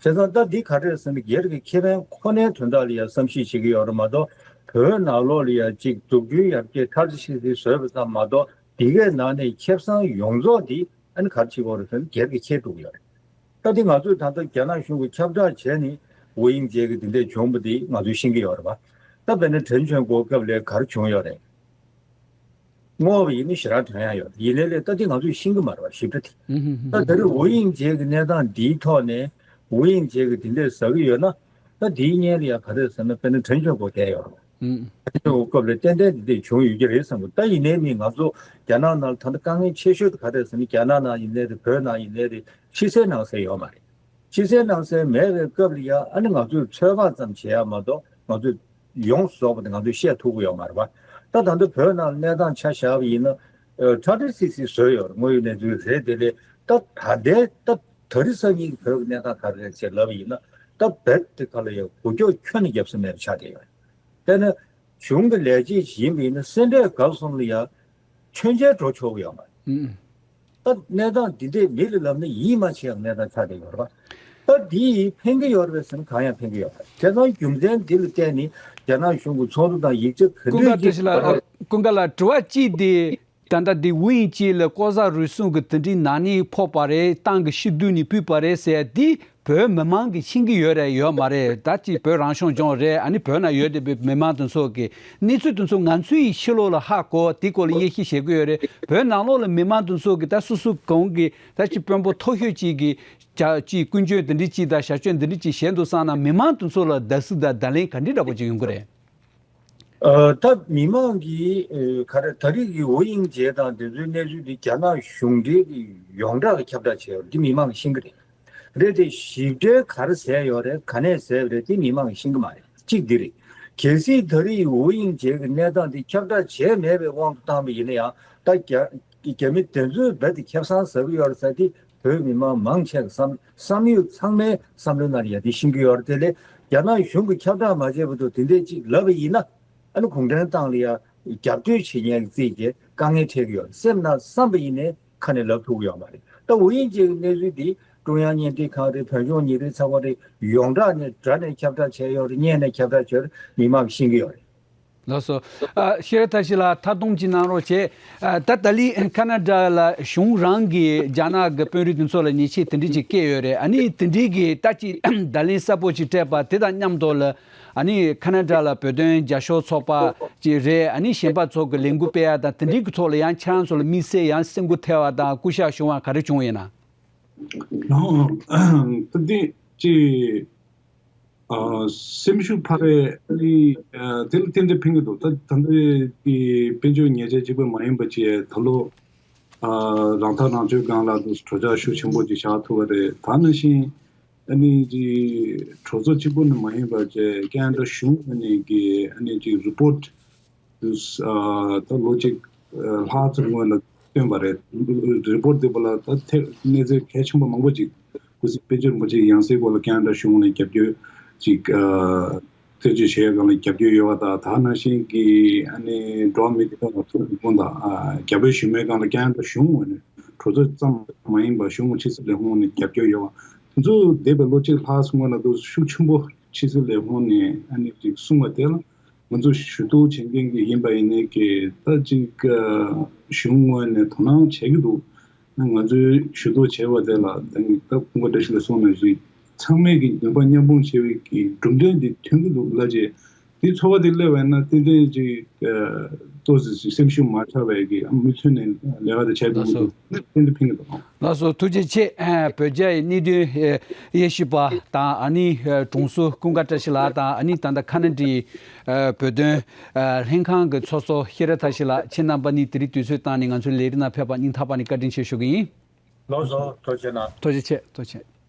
ཙང་ད་འདི་ག་རེ་རེད་ཟེར་ན། སྒེར་གྱི་ཁེ་ཕན་ཁོ་ནའི་དོན་དག་ལ་ཡང་བསམ་གཞིག་བྱེད་ཀྱི་ཡོད་རེད་མ་གཏོགས། བོད་ནང་ལོགས་ལ་ཡང་ཅིག་འཛུགས་སྐྲུན་ཡར་རྒྱས་མཐར་ཕྱིན་ཞིག་བཟོས་པ་ཙམ་མ་གཏོགས། འདི་གའི་ནང་ནས་ཁེ་བཟང་ཡོངས་རྫོགས་འདི་ཨ་ནི་ག་རེ་བྱེད་ཀྱི་ཡོད་རེད་ཟེར་ན། སྒེར་གྱི་ཁེ་ཐུག་གི་ཡོད་རེད། ད་འདི་ང་ཚོས་ད་ལྟ་རྒྱ་ནག་གཞུང་གི་ཁྱབ་བསྒྲགས་བྱས་ནས་ཝུ་དབྱིང་ཇེ་གི་འདི་འདྲས་བྱུང་བ་འདི་ང་ཚོས་ཤེས་ཀྱི་ཡོད་རེད་པ། ད་དཔེར་ན་ཁྲེན་ཆོན་གོ་སྐབས་ལ་ག་རེ་བྱུང་ཡོད་རེད། བསྔོགས་པ་ཡིན་ན་ཞེ་དྲག་དོན་ཡང་ཡོད། ཡིན་ནའི་ལས་ད་འདི་ང་ཚོས་ཤེས་ཀྱི་མ་རེད་པ། ཞིབ་ཕྲ་དེ། ད་ད་རེས་ཝུ་དབྱིང་ཇེ་གི་གནས་སྟངས་འདིའི་ཐོག་ནས་ཝུ་དབྱིང་ཇེ་གི་འདི་འདྲས་ཟ་གི་ཡོད་ན། ད་འདིའི་སྔོན་ལ་ཡང་ག་རེ་ཟེར་ན། དཔེར་ན་ཁྲེན་ཆོན་གོ་བསྡད་ཡོད་རེད། ཨུམ། ཁྲེན་ཆོན་གོ་སྐབས་ལ་ཏན་ཏན་འདི་འདྲས་བྱུང་ཡོད་ཀྱི་རེད་བསམ་གི། ད་ཡིན་ནའི་ནི་ང་ཚོ་རྒྱ་ནག་ནང་ལ་ད་ལྟ་དཀའ་ངལ་ཆེ་ཤོས་དེ་ག་རེ་རེད་ཟེར་ན། རྒྱ་ནག་ནང་ཡིན་ནའི་རེད། བོད་ནང་ཡིན་ནའི་རེད། ཕྱི་གསལ་ནང་གསལ་ཡོད་མ་རེད། ཕྱི་གསལ་ནང་གསལ་མེད་པའི་སྐབས་ལ་ཡང་ཨ་ནི་ང་ཚོས་ཚོད་དཔག་ཙམ་བྱེད་ཡ་མ་གཏོགས། ང་ཚོས་ཡོངས་སུ་རྫོགས་པ་དེ་ང་ཚོས་བཤད་ཐུབ་ཀྱི་ཡོད་མ་རེད་པ། ད་ད་ལྟ་བོད་ནང་གནས་སྟངས་ཆ་བཞག་པ་ཡིན་ན། ཨ་ཁྲ་ཁྲ་སིག་སིག་བཟོས་ཡོད་རེད། དངོས་ཡོད་གནས་ཚུལ་རེད། དེ་ལས་ད་ད་ལྟའི་ད་དེ་རིང་སང་ཉིན་གྱི་བོད་ཀྱི་གནས་སྟངས་ག་རེ་རེད་ཅེས་ལབ་པ་ཡིན་ན། ད་རྦད་དེ་ག་ལ་ཡང་འགུལ་སྐྱོད་ཁྱོན་ནས་རྒྱབ་ས་མེད་པ་ཆགས་བསྡད་ཡོད་རེད། དཔེར་ན་གཞུང་གི་ལས་བྱེད་ཅིག་ཡིན་པ་ཡིན་ན། སེ་འབྲས་དགའ་གསུམ་ལ་ཡང་མཆོད་མཇལ་འགྲོ་ཆོག་གི་ཡོད་མ་རེད། ཨུམ། ད་གནས་སྟངས་འདི་འདྲས་མི་ལ་ལབ་ན་ཡིད་མ་ཆེས་ཡག་གནས་སྟངས་ཆགས་བསྡད་ཡོད་རེད་པ། ད་འདིས་ཕན་གྱི་ཡོད་རེད་པས་ཟེར་ན་གང་ཡང་ཕན་གྱི་ཡོད་མ་རེད། བྱས་ཙང་རྒྱུ་མཚན་འདི་ལ་བརྟེན་ནས་རྒྱ་ནག་གཞུང་གི་ཚོགས་འདུ་དང་ཡིག་ཆ་ག་ཀུན་དགའ་འདྲ་བཀྲ་ཤིས་ཞིག་ལགས། ཀུན་དགའ་ལགས། དྲི་བ་གཅིག་དེ། ད་ལྟ་འདི་ཝུ་དབྱིང་ཇེ་ལ་ལྐོག་ཟ་རུལ་སུངས་ཀྱི་དེ་འདྲའི་ནག་ཉེས་ཕོག་པ་རེད། ཏང་གི་ཕྱི་བསྡུ་ནས་ཕུད་པ་རེད་ཟེར་ཡ་འདི་བོད་མི་མང་གིས་ཤེས་ཀྱི་ཡོད་རེད་ཡོད་མ་རེད། ད་ཅིག་བོད་རང་སྐྱོང་ལྗོངས་རེད། ཨ་ནི་བོད་ནང་ཡོད་བསྡད་པའི་མི་མང་དེ་ཚོ་གིས་གནས་ཚུལ་དེ་ཚོ་ང་ཚོའི་ཕྱི་ལོགས་ལ་ཧ་གོ། དེ་སྐོར་ལ་དབྱེ་ཞིབ་བྱེད་ཀྱི་ཡོད་རེད། བོད་ནང་ལོགས་ལ་མི་མང་དེ་ཚོ་གིས་ད་སོ་སོ་གང་གི་ད་ཅིག་དཔོན་པོ་མཐོ་ཤོས་ཅིག་གིས་ཅ་ཅིག་ཀུན་སྤྱོད་འདི་འདྲ་ཅིག་དང་བྱ་སྤྱོད་འདི་འདྲ་ཅིག་བྱས་འདུག་བསམ་ན། མི་མང་དེ་ཚོ་ལ་བརྡབ་གསིག་དང་བརྡ་ལན་ག་འདྲ་འདྲ་པོ་ཅིག་ཡོང་གི་རེད། ཨ་ད་མི་མང་གིས་ཨ་ག་རེ། ད་རེས་ཀྱི་ཝུ་དབྱིང་ཇེ་དང་དེ་ཚོའི་གནས་ཚུལ་འདི་རྒྱ་ནག་གཞུང་འབྲེལ་གྱི་ཡོངས་གྲགས་ལ་ཁྱབ་བསྒྲགས་བྱས་ཡོད་རེད། འདི་མི་མང་གིས་ཤེས་ཀྱི་རེད། རེད་དེ། ཞིབ་ཕྲའི་ག་རེ་ཟེར་ཡོད་རེད། ག་ནས་ཟེར་བ་རེད། དེ་མི་མང་གིས་ཤེས་ཀྱི་མ་རེད། གཅིག་འདི་རེད། གལ་སྲིད་ད་རེས་ཝུ་དབྱིང་ཇེ་གི་གནས་སྟངས་འདི་ཁྱབ་བསྒྲགས་བྱས་མེད་པའི་དབང་དུ་བཏང་བ་ཡིན་ན་ཡང་། ད་རྒྱ་རྒྱ་མི་དེ་ཚོས་རྦད་དེ་ཁེ་བཟང་ཟ་གི་ཡོད་རེད་ཟེར་དེ། བོད་མི་མང་མང་ཆེ་གི་བསམ་བསམ་ཡོད། ཚང་མའི་བསམ་བློའི་ནང་ཡ་དེ་ཤེས་ཀྱི་ཡོད་རེད། དེ་ལས་རྒྱ་ནག་གཞུང་གིས་ཁྱབ་བསྒྲགས་མ་བྱས་བར་དུ་དེ་འདྲས་ཅིག་ལབ་པ་ཡིན་ན། ཨ་ནི་གུང་ཁྲན་ཏང་ལ་ཡ་རྒྱབ་གཏོད་བྱེད་མཁན་གྱི་རྩིས་ཀྱི་དཀའ་ངལ་འཕྲད་ཀྱི་ཡོད་རེད། སེམས་ནང་བསམ་པ་ཡིན་ནའི་ཁ་ནས་ལབ་ཐུབ་ཀྱི་ཡོད་མ་རེད། ད་ཝུ་དབྱིང་ཇེ་གི་གནས་ཚུལ་འདི་ཀྲུང་དབྱང་བརྙན་འཕྲིན་ཁང་རེད། བོད་ལྗོངས་ཉིན་རེའི་ཚགས་པར་རེད། ཡོངས་གྲགས་ནས་དྲ་ནས་ཁྱབ་བསྒྲགས་བྱས་ཡོད་རེད། བརྙན་ནས་ཁྱབ་བསྒྲགས་བྱས་ཡོད་རེད། མི་མང་གིས་ཤེས་ཀྱི་ཡོད་རེད། ལགས་སོ། ཨ་ཤེས་རབ་མཐར་ཕྱིན་ལགས། མཐའ་སྡོམ་ཅིག་གནང་རོགས་བྱེད། ཨ་ད་ད་ལི་ཁ་ན་ཌ་ལ་གཞུང་རང་གིས་རྒྱ་ནག་གི་དཔོན་རིགས་དེ་ཚོ་ལ་ཉེས་ཆད་དེ་འདྲས་ཅིག་བཀལ་ཡོད་རེད། ཨ་ནི་དེ་འདྲས་ཀྱི་ད་ཅིག་བརྡ་ལན་གསལ་པོ་ཅིག་སྤྲད་པ་དེ་དང་མཉམ་དུ་ལ། ཨ་ནི་ཁ་ན་ཌ་ལ་བོད་དོན་རྒྱབ་སྐྱོར་ཚོགས་པ་ཅིག་རེད། ཨ་ནི་གཞན་པ་ཚོ་གི་ལས་འགུལ་སྤེལ་ཡ་དང་དེ་འདྲའི་གི་ཐོག་ལ་ཡང་ཁྱེད་རང་ཚོ་ལ་དམིགས་བསལ་ཡང་སེམས་འགུལ་ཐེབས་པ་དང་སྐུ་ཞབས་བྱུང་བ་ག་རེ་བྱུང་ཡོད་ན། ད་འདི་ཅི། ཨ། སེམས་ཤུགས་འཕར་བའི་ཨ་ནི་ཨ་དེ་ལ་ཏན་ཏན་ཕན་གྱི་འདུག་ད་ད་ལྟའི་གི་དཔལ་འབྱོར་ཉེས་ཆད་གཅིག་པ་མ་ཡིན་པ་བཅས་ད་ལོ་ཨ་རང་ཐག་རང་གཅོད་སྒང་ལ་དུ་གྲོས་འཆར་ཤུགས་ཆེན་པོ་ཅིག་བཞག་ཐུབ་པ་རེད། ད་ནང་བཞིན་ཨ་ནི་ཅི་གྲོས་ཚོགས་གཅིག་པུ་ནས་མ་ཡིན་པ་བཅས་ཀན་ཌ་གཞུང་ཨ་ནི་གི་ཨ་ནི་ཅི་རི་པོར་ཊི་དུ་ཨ་ད་ལོ་གཅིག་ལྷག་ཙམ་སྔོན་ལ་བཏོན་པ་རེད། རི་པོར་ཊི་དེ་པོ་ལ་ད་ཐེ་གནས་ཚུལ་གལ་ཆེན་པོ་མང་པོ་ཅིག་སྐུ་ཚེ་དཔལ་འབྱོར་རིན་པོ་ཆེའི་ཡང་སྲིད་སྐོར་ལ་ཀན་ཌ་གཞུང་ནས་རྒྱབ་སྐྱོར་ཅིག་ཨ་ཐེ་བྱུས་བྱེད་ཡག་ལ་རྒྱབ་སྐྱོར་ཡོད་པ་དང་། ད་ནང་བཞིན་གྱི་ཨ་ནི་འགྲོ་བ་མིའི་ཐོབ་ཐང་དང་ཨ་རྒྱ་བོད་ཞི་མོལ་སྒང་ལ་ཀན་ཌ་གཞུང་ངོས་ནས་གྲོས་ཚོགས་ཙམ་མ་ཡིན་པར་གཞུང་ཕྱི་སྲིད་ལས་ཁུངས་ནས་རྒྱབ་སྐྱོར་ཡོད་པ་དེ་ཚོ་འདས་པའི་ལོ་གཅིག་ལྷག་སྔོན་ལ་དུ་ཤུགས་ཆེན་པོ་ཕྱི་སྲིད་ལས་ཁུངས་ནས་ཨ་ནི་ཅིག་གསུངས་པ་དེ་ལ། ང་ཚོ་ཞུ་གཏུག་བྱེད་མཁན་གྱི་ཡིན་པ་ཡིན་ནའི་གི་ད་ཅིག་གཞུང་ངོས་ནས་དོ་སྣང་བྱེད་ཀྱི་འདུག་ང་ཚོའི་ཞུ་གཏུག་བྱས་པ་དེ་ལ་ད་ངས་ད་སྐུ་ངོ་བཀྲ་ཤིས་ལགས་གསུངས་ནང་བཞིན་ཚང་མས་ཀྱི་འདོད་པ་མཉམ་སྤུངས་བྱེད་པའི་གི་གྲུབ་འབྲས་འདི་ཐོན་གྱི་འདུག་ལ་རྗེ། དེ་ཚོར་བ་དེ་སླེབས་པ་ཡིན་ན་ཏན་ཏན་ཅིག་ཏོག་ཙམ་ཅིག་སེམས་ཤུགས་མ་ཆག་པའི་གི་མུ་མཐུད་ནས་ལས་ཀ་དེ་བྱས་ལགས་འདུག་སོ། ཏན་ཏན་ཕན་གྱི་འདུག་ལགས་སོ། ཐུགས་རྗེ་ཆེ། བོད་རྒྱའི་གནད་དོན་དབྱེ་ཞིབ་པ་དང་ཨ་ནི་དྲུང་འཚོ་ཀུན་དགའ་བཀྲ་ཤིས་ལགས་དང་ཨ་ནི་ད་ལྟ་ཁ་ན་ཌའི་བོད་དོན་ལྷན་ཁང་གི་ཚོགས་གཙོ་ཤེས་རབ་མཐའ་བཞི་ལགས། ཁྱེད་རྣམ་པ་གཉིས་དེ་རིང་དུས་ཚོད་བཏང་ནས་ང་ཚོའི་ལས་རིམ་ནང་ཕེབས་པ་སྙིང་ཐག་པ་ནས་བཀའ་དྲིན་ཆེ་ཞུ་གི་ཡིན། ལགས་སོ། ཐུགས་རྗེ་གནང་། ཐུགས་རྗེ་ཆེ། ཐུགས་རྗེ་ཆེ།